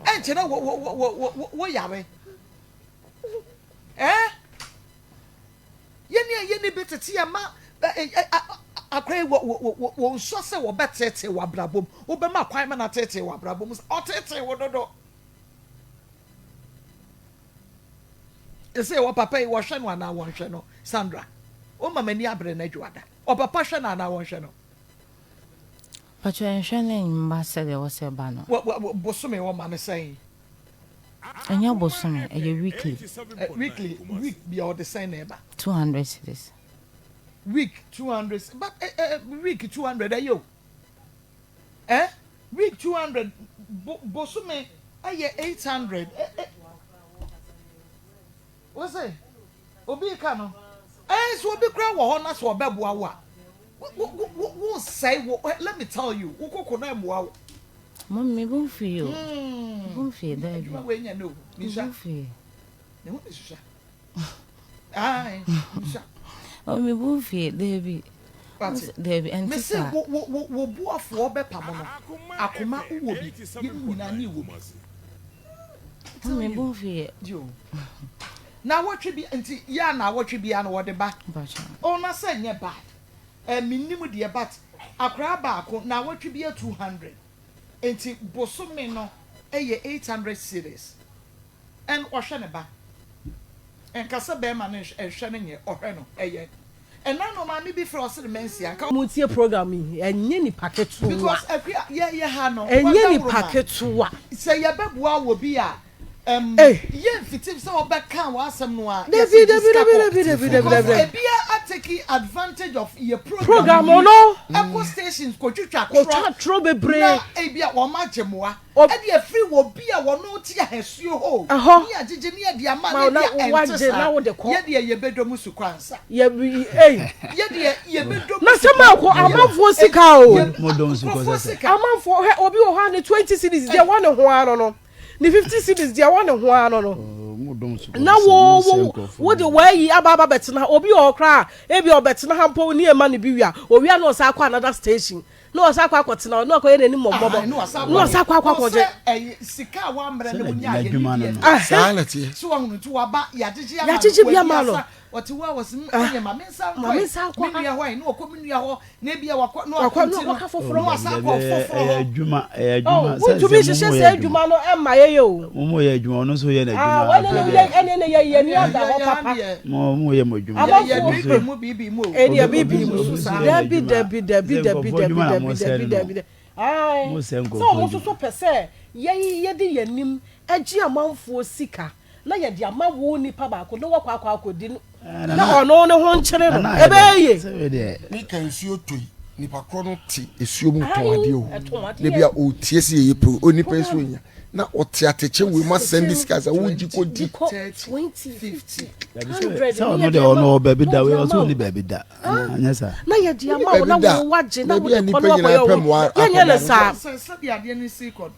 [SPEAKER 2] Ɛnkyɛ na wo wo wo wo wo yare. Eh? Yɛn a yɛnni bi tete yɛn mma akora yi wɔnsua sɛ wɔbɛteetee wɔ abrabɔ mu. Wobɛma kwan ma no ateetee wɔ abrabɔ mu sɛ ɔteetee wo dodo. Ɛsɛ wɔ papa yi wɔhwɛ no anaa wɔnhwɛ no Sandra? Woma m'ani abere no adwoada. Ɔpapa hwɛ no anaa wɔnhwɛ no?
[SPEAKER 1] Pacho nhwɛ ne mma sɛdeɛ ɛwɔ sɛ ɛba
[SPEAKER 2] no. Bosome wɔma no sɛn?
[SPEAKER 1] Ɛnyɛ bosome, ɛyɛ weekly.
[SPEAKER 2] Weekly, week bia ɔde sɛn na ɛba?
[SPEAKER 1] 200 cedis.
[SPEAKER 2] Week 200, but eh, eh, week 200 ɛyɛ o. Eh, week 200, bo, bosome ɛyɛ 800. Eh, eh. Wo se, obi ka no, eh, so obi kura wɔ hɔ na so ɔbɛboa wo a, wo, wo, wo, wo sɛe wo, let me tell you, wo koko na ɛmmoa wo.
[SPEAKER 1] Mom me bo mfii o. Me bo mfii daabi.
[SPEAKER 2] Adwuma wei nyɛ no o.
[SPEAKER 1] Me bo mfii.
[SPEAKER 2] Me ho ne susua. Ai, susua.
[SPEAKER 1] Oh, me bo mfii daabi. Daabi ɛnte
[SPEAKER 2] saa. Mese wo wo wo wo boafoɔ bɛpamo no. Akoma wowɔ bi. Yɛn nyinaa ne wɔ bi.
[SPEAKER 1] Me bo mfii.
[SPEAKER 2] Yo. Na awɔtwe bi nti yɛ a na awɔtwe bi a na wɔde ba. Oh na sɛ nyɛ bad. Eh mennim deɛ but akoraa baako naawɔtwe bia 200 nti bosome no yɛ 800 cedis and ɔhwɛ ne ba nka sɛ bɛɛma no nhwɛ no nyɛ ɔhwɛ no ɛyɛ ɛna no maame bi frɛ ɔse ne mansia nka
[SPEAKER 5] Mo ntie program yi, ɛnyɛ nipa ketewa.
[SPEAKER 2] Because akua yɛ yɛ ha no
[SPEAKER 5] Ɛnyɛ nipa ketewa.
[SPEAKER 2] Sɛ yɛbɛboa wɔ bi a Ɛm, yɛ mfiti sɛ wɔbɛka w'asɛm no a, yɛsi gye sika kɔ. Because ebia atake advantage of yɛ program yi, ɛkɔ stations kotwitwa
[SPEAKER 5] torɔ,
[SPEAKER 2] na ebia wɔn agye mmoa. Ɛde afiri wɔ bi a wɔn te ahasuo hɔ o, ne yɛagyegye ne yɛde ama no, ebia ɛnte saa. Yɛ deɛ yɛbɛdɔ mu sukɔ ansa. Yɛ deɛ yɛbɛdɔ mu
[SPEAKER 5] Na sɛ
[SPEAKER 2] sukɔ.
[SPEAKER 5] maako amanfoɔ sika o.
[SPEAKER 2] Nkurɔfoɔ sika.
[SPEAKER 5] Amanfoɔ hwɛ obi wɔ hɔ a ne 20 cedis deɛ wɔ ne ho ara no no. Ne 50 cedis deɛ wɔ ne ho ara no no. Na wo wo wo de wɔayi aba aba bɛtena ha obi wɔ hɔ koraa ebi ɔbɛtena ha mpo ne ɛma ne bi wia owia na ɔsan akɔ another station na ɔsan akɔ akɔtena hɔ na ɔkɔyɛ n'anim mmɔbɔ na ɔsan akɔ akɔ akɔgye.
[SPEAKER 2] Sika a wammerɛ ne wo nyaayɛ ne deɛ
[SPEAKER 6] Saa na ɛteɛ.
[SPEAKER 2] So wahunu nti waba yɛagyegye
[SPEAKER 5] ama no. Yɛagyegye bi ama no.
[SPEAKER 2] Ɔte hɔ a ɔse ɛneɛ ma mensan nkɔ ɛ, me nua hɔ ɛ, na ɔkɔ me nua hɔ, na ebia wakɔ na
[SPEAKER 5] Wakɔ
[SPEAKER 2] wakɔ
[SPEAKER 5] na
[SPEAKER 2] nti no,
[SPEAKER 5] wakɔka foforɔ.
[SPEAKER 2] na wasan akɔ
[SPEAKER 6] Dabi,
[SPEAKER 2] foforɔ
[SPEAKER 6] ɛyɛ
[SPEAKER 2] hɔ.
[SPEAKER 6] adwuma, ɛyɛ
[SPEAKER 5] Oh,
[SPEAKER 6] adwuma. Sɛ
[SPEAKER 5] wontumi
[SPEAKER 6] sɛ mo
[SPEAKER 5] nhyehyɛ
[SPEAKER 6] mo yɛ
[SPEAKER 5] saa
[SPEAKER 6] adwuma.
[SPEAKER 5] adwuma no ɛmma yɛyɛ o.
[SPEAKER 6] Mo mo yɛ adwuma, ɔno nso yɛ
[SPEAKER 5] Ah,
[SPEAKER 6] n'adwuma.
[SPEAKER 5] wɔne
[SPEAKER 6] Afei
[SPEAKER 5] no
[SPEAKER 6] deɛ,
[SPEAKER 5] yɛ ɛne ne yɛ yɛn ani
[SPEAKER 2] Ɛneɛ
[SPEAKER 5] ada
[SPEAKER 2] yɛ
[SPEAKER 5] hɔ
[SPEAKER 2] yɛ
[SPEAKER 5] papa.
[SPEAKER 2] adeɛ,
[SPEAKER 6] mo mo yɛ mo adwuma.
[SPEAKER 2] yɛ yɛ
[SPEAKER 5] Amanfoɔ
[SPEAKER 6] Obi nso
[SPEAKER 2] bibi mu bibi mu o.
[SPEAKER 5] ɛdeɛ
[SPEAKER 6] obi obi
[SPEAKER 5] bibi
[SPEAKER 6] nso
[SPEAKER 5] mu.
[SPEAKER 6] obi nso yɛ
[SPEAKER 5] Dabi
[SPEAKER 6] n'adwuma.
[SPEAKER 5] dabi dabi
[SPEAKER 6] Sɛ
[SPEAKER 5] dabi
[SPEAKER 6] nkurɔfoɔ
[SPEAKER 5] dabi
[SPEAKER 6] adwuma na
[SPEAKER 5] dabi
[SPEAKER 6] mo sɛ
[SPEAKER 5] dabi
[SPEAKER 6] no
[SPEAKER 5] dabi
[SPEAKER 6] no.
[SPEAKER 5] dabi. Ae,
[SPEAKER 6] Mo sɛ
[SPEAKER 5] sɛ
[SPEAKER 6] nkurɔfoɔ
[SPEAKER 5] wɔn nso
[SPEAKER 6] adwuma.
[SPEAKER 5] so pɛ sɛ yɛn yɛde yɛn anim gye amanfoɔ sika na yɛde ama wo nipa baako na wakɔ akɔ akɔdi no
[SPEAKER 6] Eh,
[SPEAKER 5] na
[SPEAKER 6] Nana
[SPEAKER 5] ɔno ne ho nkyere no
[SPEAKER 6] Nana ayɛ dɛ.
[SPEAKER 5] ɛbɛyɛ yie.
[SPEAKER 6] Sɛ wei deɛ.
[SPEAKER 7] Me ka nsuo tɔ yi nipa korɔ no te esuo mu tɔn
[SPEAKER 5] Ae,
[SPEAKER 7] adeɛ o
[SPEAKER 5] ɛtɔn
[SPEAKER 7] na
[SPEAKER 5] adeɛ.
[SPEAKER 7] bi a ɔretie sɛ yɛyɛ pro o nipa yi so
[SPEAKER 5] Program
[SPEAKER 7] nya na ɔte atɛkyɛ wei mu asɛn de sika sɛ wogye
[SPEAKER 2] 20,
[SPEAKER 7] kɔ di
[SPEAKER 5] de kɔ
[SPEAKER 2] 30,
[SPEAKER 5] 20,
[SPEAKER 2] 50.
[SPEAKER 5] 50,
[SPEAKER 6] Dabi sɛ
[SPEAKER 5] 100
[SPEAKER 6] sɛ
[SPEAKER 5] ne
[SPEAKER 6] ɔno
[SPEAKER 5] yɛde
[SPEAKER 6] deɛ
[SPEAKER 5] ama
[SPEAKER 6] ɔno
[SPEAKER 5] wo
[SPEAKER 6] ɔwɔ baabi
[SPEAKER 5] na
[SPEAKER 6] da
[SPEAKER 5] wɔde
[SPEAKER 6] wei ɔsɛ
[SPEAKER 5] ama wo.
[SPEAKER 6] ɔnni baabi da
[SPEAKER 5] Ah,
[SPEAKER 6] anyɛ saa.
[SPEAKER 5] na yɛde
[SPEAKER 7] wonni
[SPEAKER 5] ama wo
[SPEAKER 7] baabi
[SPEAKER 5] na
[SPEAKER 7] da
[SPEAKER 5] wo wagye na
[SPEAKER 7] baabi a
[SPEAKER 5] wode kɔ
[SPEAKER 7] nipa
[SPEAKER 5] na
[SPEAKER 7] nyinaa
[SPEAKER 5] wakɔyɛ
[SPEAKER 7] pɛ
[SPEAKER 5] wo
[SPEAKER 7] mmoa
[SPEAKER 5] yɛnyɛ
[SPEAKER 7] akɔda
[SPEAKER 5] no
[SPEAKER 7] no
[SPEAKER 5] saa.
[SPEAKER 2] Sɛ sɛdeɛ adeɛ no si kɔ no,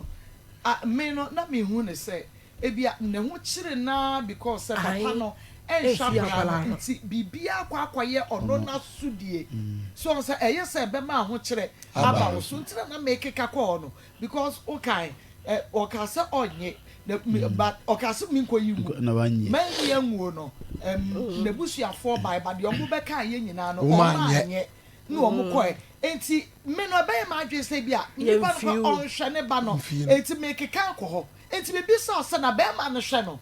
[SPEAKER 2] ah, me no na mehu ne sɛ ebia ne ho kyere no ara because sɛ papa
[SPEAKER 5] Ae,
[SPEAKER 2] no ɛnhwɛ
[SPEAKER 5] ɛmfiri
[SPEAKER 2] akwadaa no
[SPEAKER 5] akwadaa no.
[SPEAKER 2] nti biribiara akɔ akɔyɛ ɔno
[SPEAKER 6] Ɔno.
[SPEAKER 2] n'asodie. So ɔho sɛ ɛyɛ sɛ ɛbɛma ahokyerɛ
[SPEAKER 7] aba
[SPEAKER 2] aba wo
[SPEAKER 7] wo
[SPEAKER 2] so nti na na mekeka kɔ hɔ no because wokae ɛ ɔkaa sɛ ɔnnye na me but ɔkaa sɛ menkɔyi ngu
[SPEAKER 6] Nkɔ na wanyɛ.
[SPEAKER 2] manyi anguo no ɛm n'abusuafoɔ bae but deɛ ɔmo bɛkaeɛ nyinaa no
[SPEAKER 7] Wɔn
[SPEAKER 2] ɔmo
[SPEAKER 7] anyɛ.
[SPEAKER 2] anyɛ na ɔmo kɔɛ nti me no ɛbɛyɛ m'adwene sɛ bi a nipa no
[SPEAKER 5] Yɛmfii
[SPEAKER 2] kora
[SPEAKER 5] wo.
[SPEAKER 2] ɔnhwɛ ne ba no
[SPEAKER 7] Mfii no.
[SPEAKER 2] nti mekeka akɔ hɔ nti mebisa sɛ na bɛrima no hwɛ no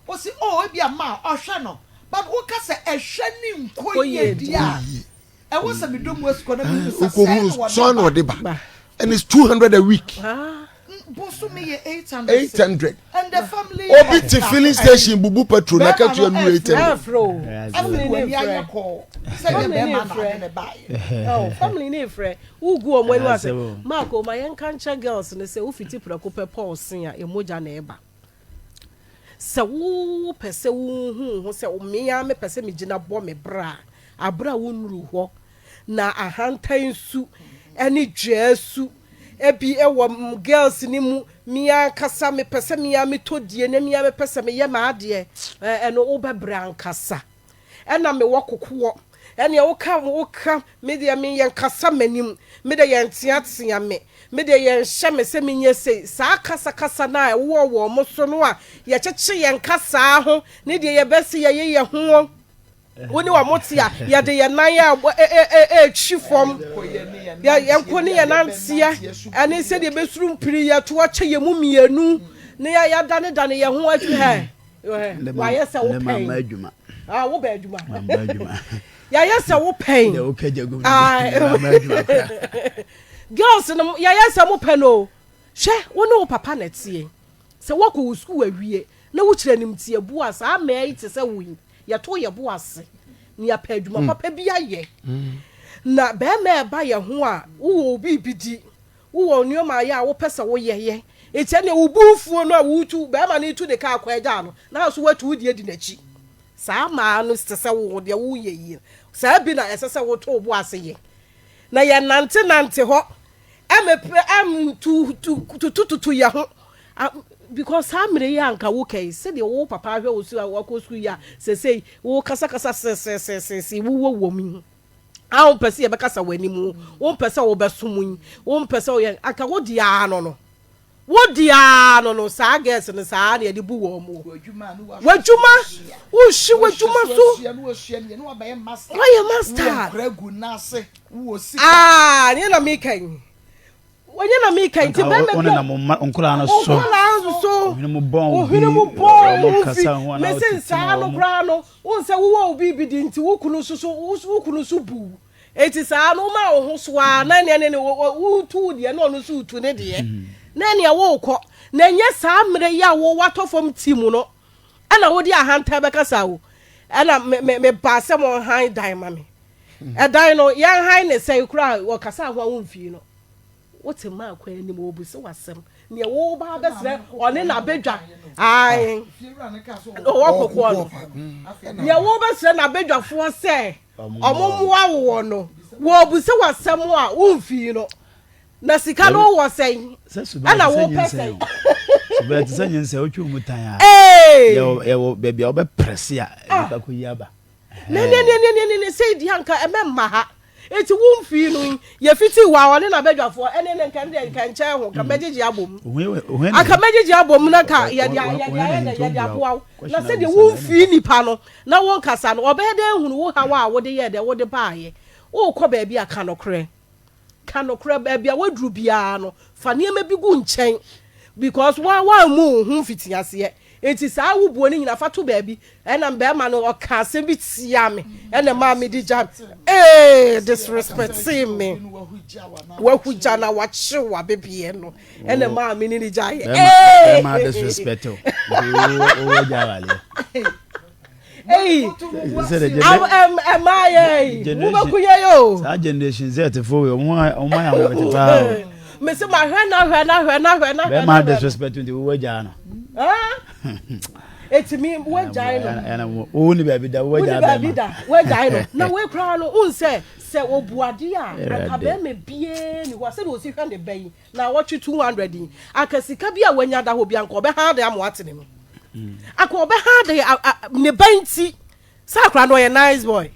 [SPEAKER 2] ɔsi oh ebi a ma ɔhwɛ no but woka sɛ ɛhwɛ ne nkɔ
[SPEAKER 5] Kɔ
[SPEAKER 2] yie
[SPEAKER 5] yie
[SPEAKER 2] deɛ
[SPEAKER 5] deɛ.
[SPEAKER 2] a
[SPEAKER 7] Yie.
[SPEAKER 2] ɛwɔ sɛ medɔ mu asukɔ na mehu sɛ sɛn
[SPEAKER 7] Wokɔhu
[SPEAKER 2] na wɔde
[SPEAKER 7] sɔn na
[SPEAKER 2] ba
[SPEAKER 7] ɔde ba
[SPEAKER 5] Ba.
[SPEAKER 7] and it's 200 a week.
[SPEAKER 5] Ah,
[SPEAKER 2] bosome yɛ 800
[SPEAKER 7] 800.
[SPEAKER 2] and the family
[SPEAKER 7] Obi te filling station bubu petrol na
[SPEAKER 2] Bɛrima
[SPEAKER 7] katua
[SPEAKER 2] no
[SPEAKER 7] nu 800.
[SPEAKER 5] ɛfrɛ o.
[SPEAKER 6] Ɛyɛ
[SPEAKER 2] afei
[SPEAKER 5] Family
[SPEAKER 6] asɛm.
[SPEAKER 5] ne
[SPEAKER 2] w'ani
[SPEAKER 5] frɛ.
[SPEAKER 2] ayɛ kɔɔ sɛdeɛ
[SPEAKER 5] Family ne
[SPEAKER 2] bɛrima na
[SPEAKER 5] frɛ.
[SPEAKER 2] ade ne baeɛ
[SPEAKER 5] Oh, family ne frɛ. Wogu ɔmo anim
[SPEAKER 6] Ɛyɛ
[SPEAKER 5] ase.
[SPEAKER 6] asɛm o.
[SPEAKER 5] Mark, ma yɛnka nkyɛ girls ne sɛ wofiti prɛko pɛ pɔɔse a ɛmogya na ɛba. Sɛ wopɛ sɛ wohu ho sɛ mmea mepɛ sɛ megyina bɔ me bra a, aberɛ a wonnuru hɔ na ahantan su ne dwaa su ebi ɛwɔ girls ne mu mmea ankasa mepɛ sɛ mmea metɔ die na mmea mepɛ sɛ meyɛ m'adeɛ ɛno wobɛbrɛ ankasa ɛna mewɔ kokoɔ ɛnea woka woka me deɛ meyɛ nkasa m'anim me deɛ yɛnteatea me me deɛ yɛnhyɛ me sɛ menyɛ sei saa kasakasa no a ɛwowɔ wɔ mo so no a yɛkyekye yɛn kasaa ho ne deɛ yɛbɛsi yɛyɛ yɛ ho wo ne wɔn te a yɛde yɛn nan a ɛtwi fam yɛnko ne yɛn nanteɛ ɛne sɛdeɛ bɛsuru mpiri yɛto akyɛ yɛn mu mmienu ne yɛadanedane yɛn ho atwi hɛ wayɛ sɛ wo
[SPEAKER 6] Ne ma ma
[SPEAKER 5] pɛn
[SPEAKER 6] adwuma.
[SPEAKER 5] ah wo bɛ adwuma
[SPEAKER 6] Ma ma adwuma.
[SPEAKER 5] yɛayɛ sɛ wo pɛn
[SPEAKER 6] Deɛ woka gya gum.
[SPEAKER 5] Ah,
[SPEAKER 6] Ma ma adwuma koraa.
[SPEAKER 5] girls no yɛyɛ sɛ mo pɛ no hwɛ wo ne wo papa na ɛteɛ sɛ woakɔ wo sukuu awie na wokyerɛ nimteɛ bu a saa mmaa yi te sɛ wo yi yɛto yɛ bo ase na yɛapɛ adwuma papa bi ayɛ na bɛrima ɛba yɛ ho a wowɔ wo biribi di wowɔ nneɛma ayɛ a wopɛ sɛ woyɛyɛ eti ɛnea wo buufuo no a wotu bɛrima no tu ne kaa kɔ agya no na nso woatu wo deɛ di n'akyi saa mmaa no te sɛ wo deɛ woyɛ yi saa bi na ɛsɛ sɛ woto wo bo ase yɛ na yɛnante nante hɔ ɛmɛ ɛm tu tu tutututu yɛ ho Ah, because saa mmerɛ yi anka wo kɛyi sɛdeɛ wo papa ahwɛ wo so a wakɔ sukuu yi a sɛsɛyi wo kasakasa sesesesese wowɔ wɔ mu yi a wompɛ sɛ yɛbɛkasa w'anim wompɛ sɛ wobɛsom yi wompɛ sɛ woyɛ anka wo deɛ ano no wo deɛ ano no saa girls no saa na yɛde bu wɔn mu
[SPEAKER 2] w'adwuma no
[SPEAKER 5] w'adwuma wohyi w'adwuma so
[SPEAKER 2] wayɛ master
[SPEAKER 5] Wayɛ master.
[SPEAKER 2] wowɔ nkora gu n'ase wowɔ sika
[SPEAKER 5] aa neɛ na meka yi wɔnyɛ na meka yi nti bɛrima
[SPEAKER 6] Wo
[SPEAKER 5] bi
[SPEAKER 6] ne nam nkɔlaa no so.
[SPEAKER 5] nkɔlaa nso
[SPEAKER 6] Ohene mu bɔn obi.
[SPEAKER 5] ohene mu bɔn
[SPEAKER 6] Ɔmo
[SPEAKER 5] wo
[SPEAKER 6] kasa
[SPEAKER 5] fi
[SPEAKER 6] ho anaa
[SPEAKER 5] mese
[SPEAKER 6] ɔtete
[SPEAKER 5] nsaa no
[SPEAKER 6] wɔn.
[SPEAKER 5] koraa no wo sɛ wowɔ wo biribi di nti wo kunu so so wo kunu so bu eti saa no woma wo ho so a na nea ne ne wotu wo deɛ na ɔno nso wotu ne deɛ na nea wokɔ na ɛnyɛ saa mmerɛ yi a wo watɔ fam ti mu no ɛna wode ahantan bɛkasa o ɛna me me me ba sɛ mo han dan ma me ɛdan no yɛn han ne sɛn koraa wɔkasa ho a womfii no wote maa kwan anim wɔbu sɛ wasɛm nea woba bɛsrɛ ɔne n'abadwa ae
[SPEAKER 2] fiewura no ka so
[SPEAKER 5] ɔwɔ kokoɔ no nea wobɛsrɛ n'abadwafoɔ sɛ ɔmo mmoa wowɔ no wɔbu sɛ wasɛm a womfii no na sika no wowɔ sɛn
[SPEAKER 6] Sɛ suban
[SPEAKER 5] ɛna
[SPEAKER 6] te sɛ
[SPEAKER 5] wopɛ
[SPEAKER 6] nyinsɛn
[SPEAKER 5] sɛn
[SPEAKER 6] o. Suban te sɛ nyinsɛn wotwe wo mu tan a.
[SPEAKER 5] Ee!
[SPEAKER 6] Yɛwɔ yɛwɔ baabi a wobɛprɛse a nipa kɔ yi aba.
[SPEAKER 5] ne ne ne ne ne ne ne sɛ di anka ɛmɛ mma ha Enti wo mfii no yi, yɛfitii hɔ a, ɔne n'abadwafoɔ ɛne ne nka ɛne deɛ nka nkyɛn ho, nka mɛgyegye abom. Anka mɛgyegye abom na nka yɛde ayɛ dɛ, yɛde aboa wo. Na sɛdeɛ wo mfii nipa no na wo nkasa no, ɔbɛyɛ dɛn ahunu wo haw a wode yɛɛ dɛ, wode baeɛ. Worekɔ baabi a, ka nokorɛ. Ka nokorɛ, baabi a woaduru biara no, fa nneɛma bi gu nkyɛn because wo ara woammu wo ho mfitiaseɛ. Enti saa wo buo no nyinaa fa to baabi. Ɛna bɛrima no ɔka asɛm bi tia me ɛna ɛmaa me di gya ee disrespectee me. Wahugya na wakyew wabebeɛ no ɛna ɛmaa me ne ne gya yɛ ee.
[SPEAKER 6] Bɛrima disrespect o. Owó gya waleɛ.
[SPEAKER 5] Ei, ɛmaa yɛ yi, wobɛku yɛ yɛ o.
[SPEAKER 6] Saa generation Z fo yi, wɔn ayɛ ahomete paa o.
[SPEAKER 5] Mese ma hwɛ na hwɛ na hwɛ na hwɛ na hwɛ.
[SPEAKER 6] Bɛrima disrespect nti wo wagyaa no.
[SPEAKER 5] Etimi wagyae
[SPEAKER 6] no. Wo ni baabi da, wo wagyaa bɛrima.
[SPEAKER 5] Wo ni baabi da, wagyae no. Na wei koraa no, n sɛ sɛ obu adeɛ a, anka bɛrima biara ni hɔ a sɛdeɛ osi hwɛ ne ba yi, Naawɔtwe 200 yi, anka sika bi a wanya da hɔ bi anka ɔbɛha ade ama wate ne no. Anka ɔbɛha ade ne ba nti. Sɛ akora no ɔyɛ nice boy.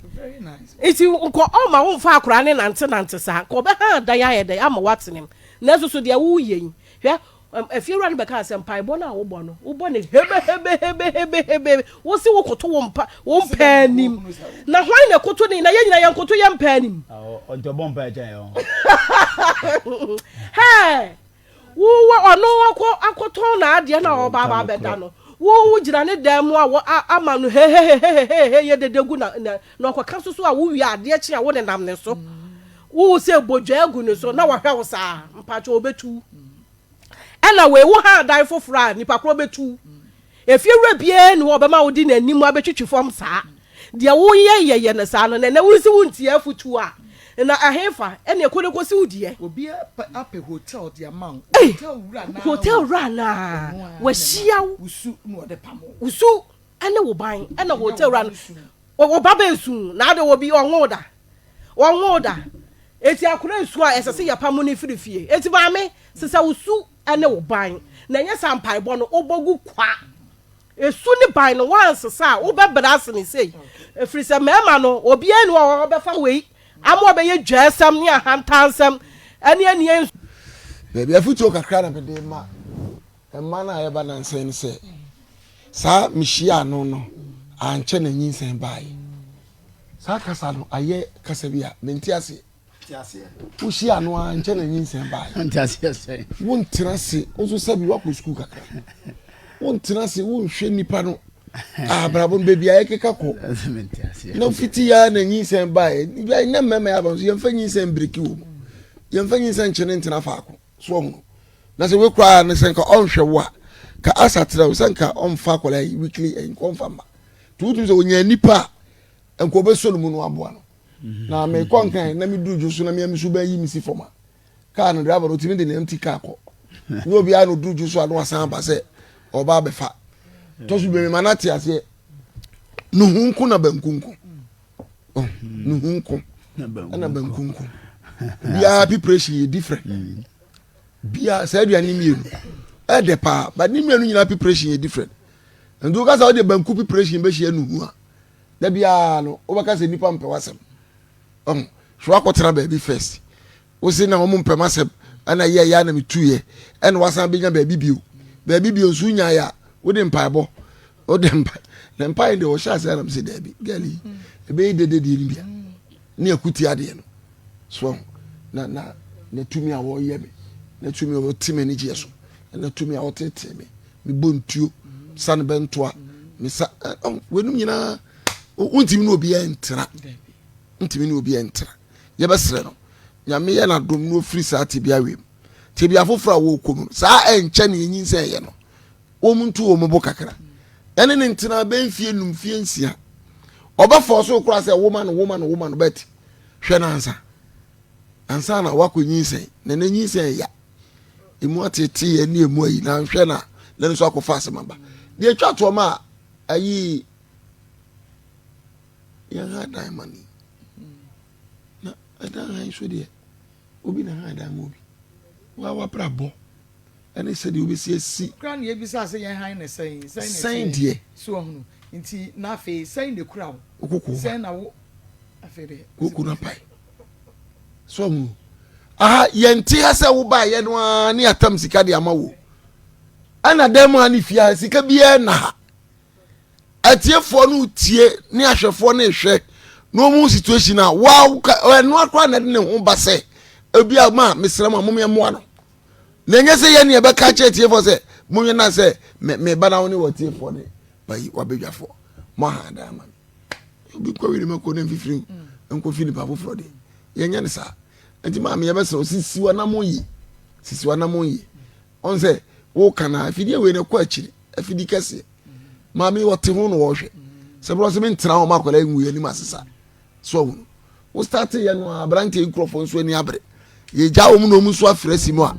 [SPEAKER 5] Nti nka ɔma wo mfa akora ne nante nante saa. Nka ɔbɛha adan ayɛ dɛ ama wate ne mu. Nanso so deɛ woyɛ yi, hwɛ afiewura no bɛkaa sɛ mpaebɔ no a wobɔ no, wobɔ no hebehebehebehebe. Wo se wokoto wo mpa wo mpaa anim. Na hwan na ɛkoto ne na yɛn nyinaa yɛnkoto yɛn mpaa anim.
[SPEAKER 6] Ɔnti ɔbɔ mpaa kyɛn yɛn.
[SPEAKER 5] Hɛɛ wowɔ ɔno akɔ akɔtɔn n'adeɛ na ɔba aba abɛda no wo wo gyina ne dan mu a wɔ ama no hehehehehehe yɛ dede gu na na na ɔkɔka so so a wowie adeɛ kye a wo nenam ne so wo sɛ bodwa agu ne so na wahwɛ wo saa mpakyɛ ɔbɛtu ɛna wei wo ha dan foforɔ a nipa korɔ bɛtu Efiewura biara nni hɔ a ɔbɛma wode n'anim abɛtwitwi fam saa. Deɛ woyɛ yɛyɛ no saa no, na ɛnnɛ wonsi wontie afotuo a, na ɛhefa ɛne ɛkɔ no kɔsi wo deɛ?
[SPEAKER 2] Obi apɛ hotel de ama wo.
[SPEAKER 5] Ei!
[SPEAKER 2] Hotel wura naa
[SPEAKER 5] Hotel wura naa wahyia wo.
[SPEAKER 2] Wo su na ɔde pam wo.
[SPEAKER 5] Wo su ne wo ban ɛna hotel wura no. Wo ba bɛnsu na ade obi ɔnwoo da. Ɔnwoo da. Eti akora nsu a ɛsɛ sɛ yɛpamo no firi fie. Eti maame, sesa wo su ne wo ban, na ɛnyɛ saa mpaebɔ no wobɔ gu kwa. Esu ne ban no woansesa a wobɛbrɛ ase ne sei. Ɛfiri sɛ mmarima no obiara ni hɔ a ɔbɛfa wei ama ɔbɛyɛ dwaasɛm ne ahantansɛm ɛne ɛneɛ nsu.
[SPEAKER 7] Baabi afotuo kakra na mede ma mma no a yɛba nansa yi ne sɛ saa mehyiaa no no ankyɛ na nyinsɛn baeɛ. Saa kasa no ayɛ kasa bi a mente aseɛ. Wohyia no ara nkyɛ na nyinsɛn baeɛ. Wontena ase, wo nso sɛbi woakɔ sukuu kakra. Wontena ase, wonhwɛ nipa no abrabɔ no baabi a yɛkeka kɔ. Na fiti ya na nyinsɛn baeɛ. Nyɛ mmarima yɛ aba nso yɛmfa nyinsɛn biriki wɔ mu. Yɛmfa nyinsɛn nkyene ntena faako. So ɔhono. Na sɛ wekura no sɛ nka ɔnhwɛ wo a, ka asa trɛ wo sɛ nka ɔmfa akwadaa yi weekly nka ɔmfa mma. Nti wotumi sɛ ɔnya nipa a nka ɔbɛsɔ no mu no aboa no. Na mekɔ nkran na meduru dwo so na mea me suban yi me si fam a, kaa no driver no otumi de ne empty car kɔ. Nyɛ obiara na oduru dwo so a na wasan aba sɛ ɔba abɛfa. Tɔ so bi ma no ate aseɛ. Nuhu nko na banku nko. Oh, nuhu nko na banku nko. Biara preparation yɛ different. Mm. Biara saa aduane mmienu ɛdɛ paa but ne mmienu nyinaa preparation yɛ different. Nti wokasa wode banku preparation bɛhyia nuhu a Da biara no wobɛka sɛ nnipa mpɛ w'asɛm. Ɔho, hwɛ wakɔtena baabi first. Wose na wɔn mpɛ m'asɛm ɛna yɛ yɛ na metuiɛ ɛna wasan bɛnya baabi bio. Baabi bio nso wonyaeɛ a wode mpaebɔ wode mpa na mpae deɛ wɔhyɛ aseɛ anam sɛ daabi girl yi ɛbɛyɛ dede deɛ no bia ne akuti adeɛ no so ɔho na na na tumi a wɔyɛ me na tumi a wɔte m'anigyeɛ so na tumi a wɔtetee me mebɔ ntuo sa no bɛntoa mesa weinom nyinaa wontumi ne obiara ntena ntumi ne obiara ntena yɛbɛsrɛ no nyame yɛ n'adom na ofiri saa tebea wei mu tebea foforɔ a wɔrekɔ mu saa ɛnkyɛ ne ɛnyin sɛ ɛyɛ no wɔn nto wɔn bo kakra ɛne ne ntena bɛn fie num fie nsia ɔbɛfɔ so koraa sɛ woma no woma no woma no bɛt hwɛ no ansa ansa na wakɔ nyinsɛn na ne nyinsɛn ya emu ateetee ne emu ayi na nhwɛ na na nso akɔfa asɛm aba deɛ atwa toɔ ma ayi yɛn ha dan ma ni na ɛdan han so deɛ obi na ha dan ma obi wa wabrabɔ ɛne sɛdeɛ wobɛsi asi.
[SPEAKER 2] kura na yɛbisa sɛ yɛn han ne sɛn
[SPEAKER 7] sɛn sɛn deɛ
[SPEAKER 2] so ɔhunu nti na afei sɛn na ekura wo
[SPEAKER 7] wokoko
[SPEAKER 2] sɛn na wo afei deɛ
[SPEAKER 7] koko na pae. So ahu? Aha, yɛnte ha sɛ wobaeɛ no ara ne atam sika de ama wo. Ɛna dan mu ha ne fie ha, sika biara nna ha. Atiefoɔ no tie ne ahwɛfoɔ no rehwɛ na wɔn situation a waa ɛno akora na ɛde ne ho ba sɛ ebi a ma mesrɛ mo a mom yɛmmoa no. Na ɛnyɛ sɛ yɛn ne yɛbɛka kyerɛ atiefoɔ sɛ monyɛ na sɛ meba na wo ne wɔ atiefoɔ ne bayi wabɛdwafoɔ mo aha dan ama me. Obi nkɔ wiri mako ne mfifiri nkɔfi nipa foforɔ de yɛnyɛ no saa. Nti maame yɛbɛsrɛ wo sisi w'anamɔ yie sisi w'anamɔ yie. Ɔn sɛ woka na afidie wei no kɔ akyiri afidi kɛseɛ. Maame wɔte ho na wɔhwɛ sɛ borɔ sɛ mentena hɔ ma akwadaa ngu yɛn anim asesa so ahunu. Wo starte yɛ no a aberanteɛ yi nkurɔfoɔ nso ani abere. Yɛgya wɔn na wɔn nso afiri asi mu a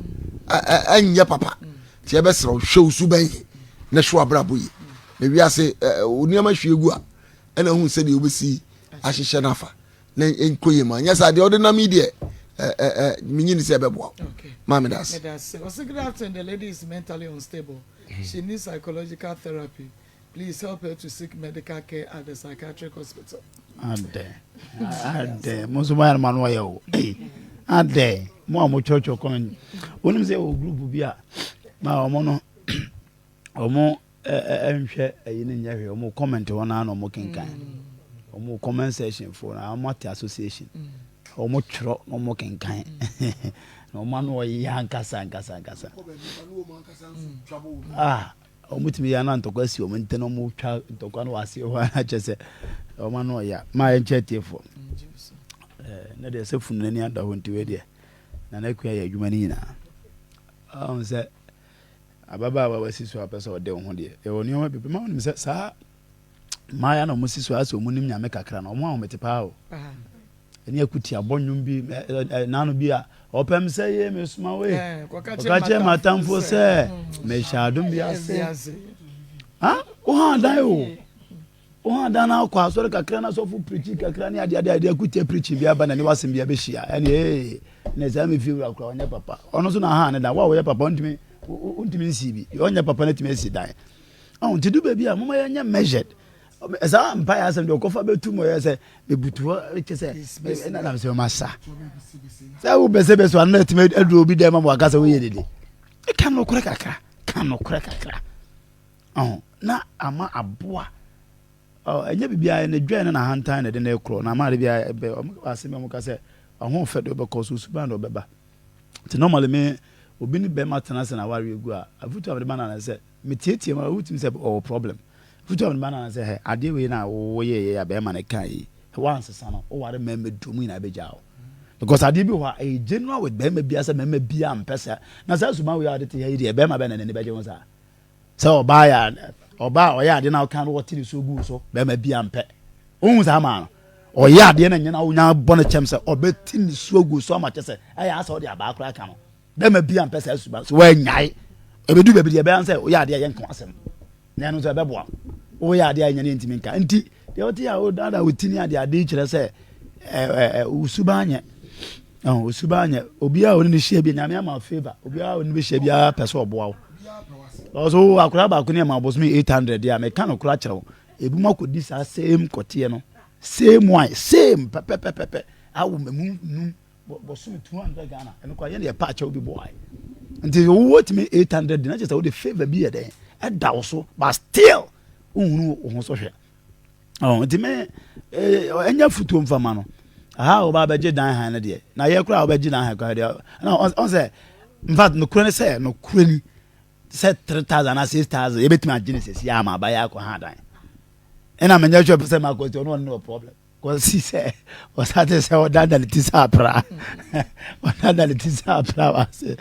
[SPEAKER 7] ɛnyɛ papa. Nti yɛbɛsrɛ wo hwɛ wo suban yie na hwɛ w'abrabɔ yie. Na wiase wo nneɛma hwie gu a ɛna hu sɛdeɛ wobɛsi ahyehyɛ no afa na nkɔ yie ma nyɛ saa deɛ ɔde nam yi deɛ menyi ne sɛ ɛbɛboa wo. Maa meda ase.
[SPEAKER 2] Meda ase. Ɔse good afternoon, the lady is mentally unstable. She needs psychological therapy. Please help her to seek medical care at the psychiatric hospital.
[SPEAKER 6] Adɛn adɛn mo nso mo ayɛ no ma no ɔyɛ o adɛn mo a mo kyerɛkyerɛ kɔn wonim sɛ wɔ group bi a ma wɔn no wɔn nhwɛ ɛyi no nyɛ hwɛ wɔn comment hɔ naa na wɔn kenkan wɔn comment section fo na wɔn ate association wɔn twerɛ na wɔn kenkan na wɔn ano ɔyɛ ankasa ankasa ankasa ah. Wɔtumi yɛ na ntɔkwa si wɔn ntam na wɔtwa ntɔkwa no wɔ aseɛ hɔ ara kyɛ sɛ wɔn ano ɔya maa yɛnkyɛ atiefoɔ na deɛ sɛ funu n'ani ada hɔ nti wei deɛ Nana Akua yɛ adwuma no nyinaa ɔhu sɛ ababaawa wasi so a pɛ sɛ ɔde wo ho deɛ yɛwɔ nneɛma bebree ma wonim sɛ saa mmaayɛ na wɔn si so asɛ wɔn nim nyame kakra na wɔn ahomete paa o Ɛne akutiabɔ nnwom bi naano bi a ɔpɛm sɛ ye mesoma wei ɔka kyerɛ m'atamfoɔ sɛ mehyɛ adom bi ase woha dan o woha dan na akɔ asɔre kakra na sɔfo pirikyi kakra ne adeade adeɛ akutia pirikyi bi aba na ne wasɛm bi abɛhyia ɛne ee na saa me fie wura kora ɔnyɛ papa ɔno nso na aha ne dan wo a woyɛ papa wontumi wontumi nsi bi ɔnyɛ papa no atumi asi dan ɔho nti du baabi a moma yɛnyɛ measured Saa mpaeɛ asɛm deɛ ɔkɔfa bɛtu mu ɔyɛ sɛ mebutu hɔ kyɛ sɛ ɛna nam sɛ masa sɛ wobɛsɛbɛsɛ ano na atumi aduru obi dɛm ma waka sɛ woyɛ dede ka nokorɛ kakra ka nokorɛ kakra ɔho na ama aboa ɛnyɛ biribiara ne dwɛn ne n'ahantan na ɛde ne korɔ na ama ade biara ɛbɛ asɛm bi a wɔka sɛ ahoɔfɛ de wobɛkɔ so suban de wobɛba nti normally me obi ne bɛrima tena ase na awareɛ gu a afotu a mede ma no sɛ Meteatea mu a wotumi sɛ ɔwɔ problem. Afotu a mede ma no ara ne sɛ hɛ adeɛ wei na woyɛeɛ a bɛrima no kaa yi woansesa no woware mmarima du ɔmo nyinaa bɛgyaa wo. Because adeɛ bi wɔ hɔ a ɛyɛ general with bɛrima biara sɛ mmarima biara mpɛ saa. Na saa suban wei a wode te ha yi deɛ bɛrima bɛn na n'ani bɛgye ho saa? Sɛ ɔbaa yɛ ɔbaa a ɔyɛ adeɛ na ɔka no wɔte ne suo gu so bɛrima biara mpɛ. Wohu saa maa no ɔyɛ adeɛ na nyɛ na wonya bɔ no kyɛm sɛ ɔbɛte ne suo gu so ama kyɛ sɛ ɛyɛ asɛ ɔde abaa koraa ka no. Bɛrima bi ampɛ saa suban so wɔanyae. Ɛbɛdu baabi deɛ ɛbɛyɛ sɛ woyɛ adeɛ a yɛnka asɛm na ɛno nso ɛbɛboa woyɛ adeɛ a ɛnyɛ ne ntumi nka nti deɛ wote a wodada wo ti ne adeɛ adeɛ kyerɛ sɛ wo suban nyɛ wo suban nyɛ obiara a ɔne ne hyia bi nyame ama favor obiara a ɔne ne bɛhyia biara pɛ sɛ ɔboa wo ɔso akora baako ne ɛma bosome 800 deɛ a meka no kora kyerɛ wo ebi mu akɔdi saa same kɔteɛ no same one same pɛpɛpɛpɛ awo mɛmu num Bɔsome 200 Ghana ɛno koraa yɛne yɛpa akyɛw bi boae nti wowɔ tumi 800 de na kyerɛ sɛ wode favor bi yɛ dɛn ɛda wo so but still wohunu wo ho so hwɛ ɔn nti me ɛnyɛ futuo mfama no aha a wɔba abɛgye dan han no deɛ na yɛ koraa a wɔbɛgye dan han koraa deɛ na ɔn sɛ in fact nokorɛ ne sɛ nokorɛ ni sɛ 3000 anaa 6000 yɛbɛtumi agye ne sɛsi ama abayɛ akɔ ha dan ɛna menyɛ sure sɛ makɔ nti ɔno ɔne no wɔ problem Kɔsi sɛ ɔsate sɛ ɔdada ne ti sɛ apra ɔdada ne ti sɛ apra wase.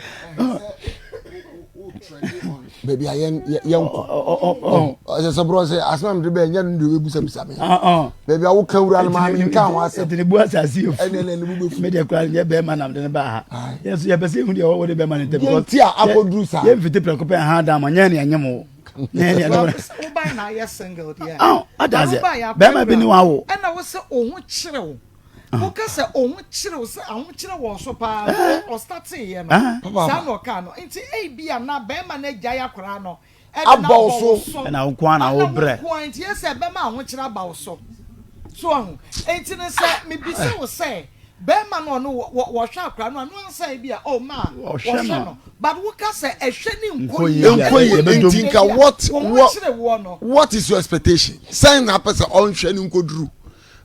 [SPEAKER 7] Baabi a yɛn yɛn kɔ ɔsɛ sɛ borɔ sɛ asɛm a mede bɛɛ nyɛ no deɛ wobɛbisabisa me baabi a woka wura no maa menka ho asɛm
[SPEAKER 6] ɛnti ne bu asase yɛ fu ɛne ne bu bɛfu me deɛ koraa nyɛ bɛrima nam de ne baa ha yɛn so yɛpɛ sɛ yɛhu deɛ wɔde bɛrima no ntɛm
[SPEAKER 7] nti a akɔduru saa
[SPEAKER 6] yɛmfiti prɛko pɛ ha da ma nyɛ ne ɛnyɛ mo
[SPEAKER 2] wobae na ayɛ single deɛ
[SPEAKER 6] ɔda sɛ bɛrima bi ne wawo
[SPEAKER 2] ɛna wo sɛ wo ho kyerɛ wo woka sɛ wo ho kyerɛ wo sɛ ahokyerɛ wɔ so paa ɔstateeɛ no saa na ɔkaa no nti ebi a na bɛrima no agyae akwaraa no ɛde no abɔ wo so
[SPEAKER 6] ɛna wo nko na wo brɛ
[SPEAKER 2] nko nti yɛ sɛ bɛma ahokyerɛ aba wo so so ahu nti no sɛ mebisa wo sɛ. Bɛrima no ɔno wɔ wɔhwɛ akora no a no ansa ebi a oh ma wɔhwɛ no but woka sɛ ɛhwɛ ne nkɔ yie
[SPEAKER 7] nkɔ yie nti nka what what what is your expectation sɛn na apɛ sɛ ɔnhwɛ ne nkɔduru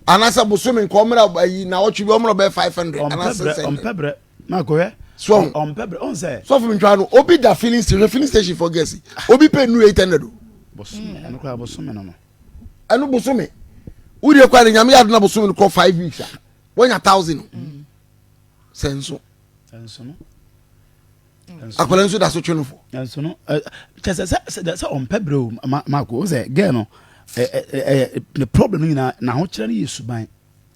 [SPEAKER 7] anaasɛ bosome nka ɔmmra ayi na ɔtwe bi ɔmmra ɔbɛyɛ 500 anaasɛ sɛn
[SPEAKER 6] ɔmpɛ brɛ makɔhwɛ
[SPEAKER 7] so
[SPEAKER 6] ɔmpɛ brɛ ɔn sɛ
[SPEAKER 7] sɔfo mi ntwa no obi da filling station filling station for gas obi pay nu 800 o
[SPEAKER 6] bosome ɛno koraa bosome no no
[SPEAKER 7] ɛno bosome wodie kora de nyame yɛ adona bosome no kɔ 5 weeks a wanya 1000 o sɛ nso
[SPEAKER 6] nso no
[SPEAKER 7] akwadaa nso da so twe no fo.
[SPEAKER 6] Nso no kyɛ sɛ sɛ sɛ ɔmpɛ brɛ o maako o sɛ gɛɛ no ɛɛ ne problem no nyinaa n'ahokyerɛ no yɛ suban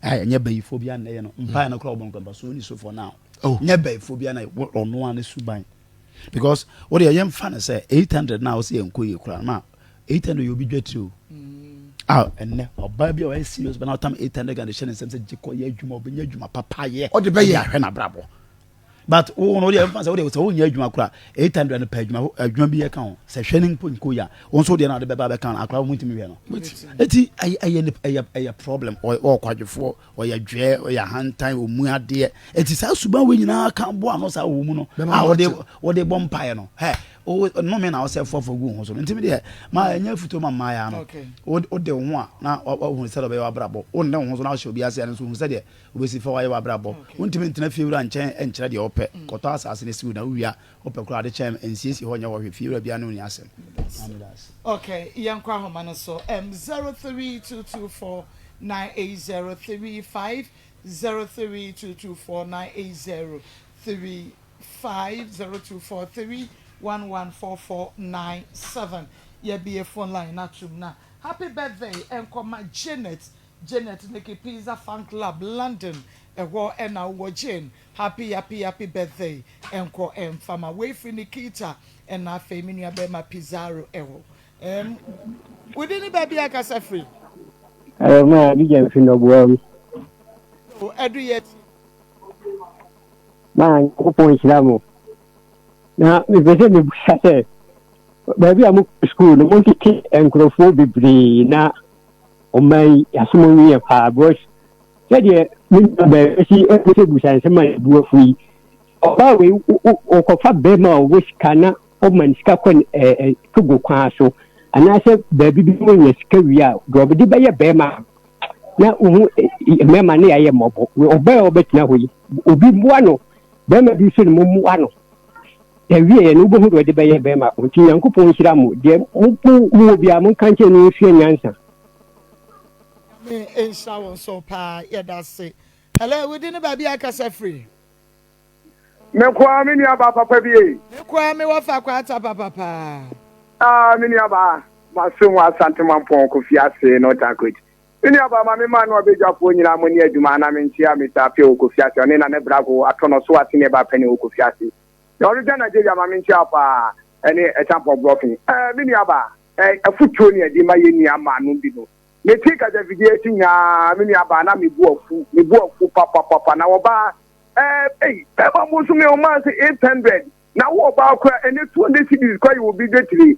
[SPEAKER 6] a ɛnyɛ bayifoɔ bi anayɛ no mpaeɛ no koraa ɔbɔ nkɔmpa so ɔni so for now oh. nyɛ bayifoɔ bi anayɛ ɔno a ne suban because o deɛ yɛmfa no sɛ 800 na ɔsɛ yɛn nkɔ yie koraa ma 800 yɛ obi dwa tiri o a ɛnɛ ɔbaa bi a ɔyɛ serious bɛ na ɔtam 800 Ghana hyɛ ne nsɛm sɛ gye kɔ yɛ adwuma ɔbɛnya adwuma papa yɛ
[SPEAKER 7] ɔde bɛyɛ
[SPEAKER 6] ahwɛ n'abrabɔ But wo no deɛ mfa sɛ wo deɛ sɛ wonyɛ adwuma koraa 800 no pɛ adwuma adwuma bi yɛ ka ho sɛ hwɛ ne mpo nkɔ yi a wo nso deɛ na ɔde bɛba bɛka no akora wo ntumi hwɛ no eti ɛyɛ ɛyɛ ɛyɛ ɛyɛ problem ɔyɛ kwadwofoɔ ɔyɛ dwɛ ɔyɛ ahantan ɔmu adeɛ eti saa suban wei nyinaa ka boa ano saa wɔ mu no a wɔde wɔde bɔ mpaeɛ no hɛ o nnome na ɔsɛ fɔfɔ gu ho so no ntumi deɛ ma ɛnyɛ afutuo ma mmaayɛ no wode wo ho a na wahu sɛ ɔbɛyɛ wabrabɔ wonne wo ho so na wahyɛ obi ase ɛno nso hu sɛ deɛ Wobɛsi fa wayɛ w'abrabɔ. Wontumi ntena fiewura nkyɛn nkyerɛ deɛ wopɛ. Kɔtɔ asaase no si wo na wowie a, wopɛ koraa ade kyɛn nsiesie hɔ nyɛ hɔ hwɛ. Fiewura biara ne wo nni asɛm. Maame da ase.
[SPEAKER 2] Okay, yɛnkɔ ahoma no so. Um, 0322498035, 0322498035, 0243114497. Yɛabue phone line no atom na happy birthday nkɔma Janet Janet Nikki Pizza Fan Club London ɛhɔ na wowɔ Jane happy happy happy birthday nkɔ mfa ma wei firi Nikita ɛna afei me nua bɛrima Pizarro ɛhɔ ɛm wodi ne baabi a kasa firi.
[SPEAKER 8] Ɛyɛ ma Abidjan fi nɔboa mu.
[SPEAKER 2] O ɛdu yɛ ti.
[SPEAKER 8] Ma Nyankopɔn nhyira mo. Na mepɛ sɛ mebusa sɛ baabi a mokɔ sukuu no montete nkurɔfoɔ bebree na ɔman yi asom nwi yɛ paa because sɛdeɛ me nua bɛrima si ɛbusabusa nsɛm a ɛbu afu yi ɔbaa wei ɔkɔfa bɛrima a ɔwɔ sika na ɔma ne sika kɔ ɛɛ togo kwan so anaasɛ baabi bi wɔnya sika wie a deɛ ɔde bɛyɛ bɛrima na wohu mmarima ne yɛayɛ mmɔbɔ ɔbaa a ɔbɛtena hɔ yi obi mmoa no bɛrima bi nso ne mo mmoa no Ɛwieɛ no wobɛhu deɛ ɔde bɛyɛ bɛrima ko. Nti Nyankopɔn nhyira mo. Deɛ mo mowɔ biara monka nkyerɛ no nsua nyansa.
[SPEAKER 2] Nyame nhyira wo nso paa yɛdase. Hello wo din ne baabi a kasa firi.
[SPEAKER 9] Me nkoaa me nua baa papa bi ei.
[SPEAKER 2] Me nkoaa me wɔfa kwata papa paa.
[SPEAKER 9] Ah me nua baa maso mu Asante Mampɔn Kofi ase North Anchorage. Me nua baa ma me maa no abadwafoɔ nyinaa mo ne adwuma na me nkyea Mister Appiah wɔ Kofi ase ɔne Nana Brago atɔ no so ase ne ɛbaa panin wɔ Kofi ase. Na ɔregya Nigeria ma menkyia wo paa ɛne Ɛkyampɔn Brɔfen. Ɛɛ me nua baa, ɛɛ afutuo ne ɛde ma yɛn nua maa nom bi no. Me te kasafidie akyi nyinaa me nua baa na me bo afu, me bo afu papapapa na ɔbaa ɛɛ ei bɛɛma bosome ɔmaa sɛ 800 na wo ɔbaa kora ɛnɛ 200 cedis kora yɛ obi dwetire.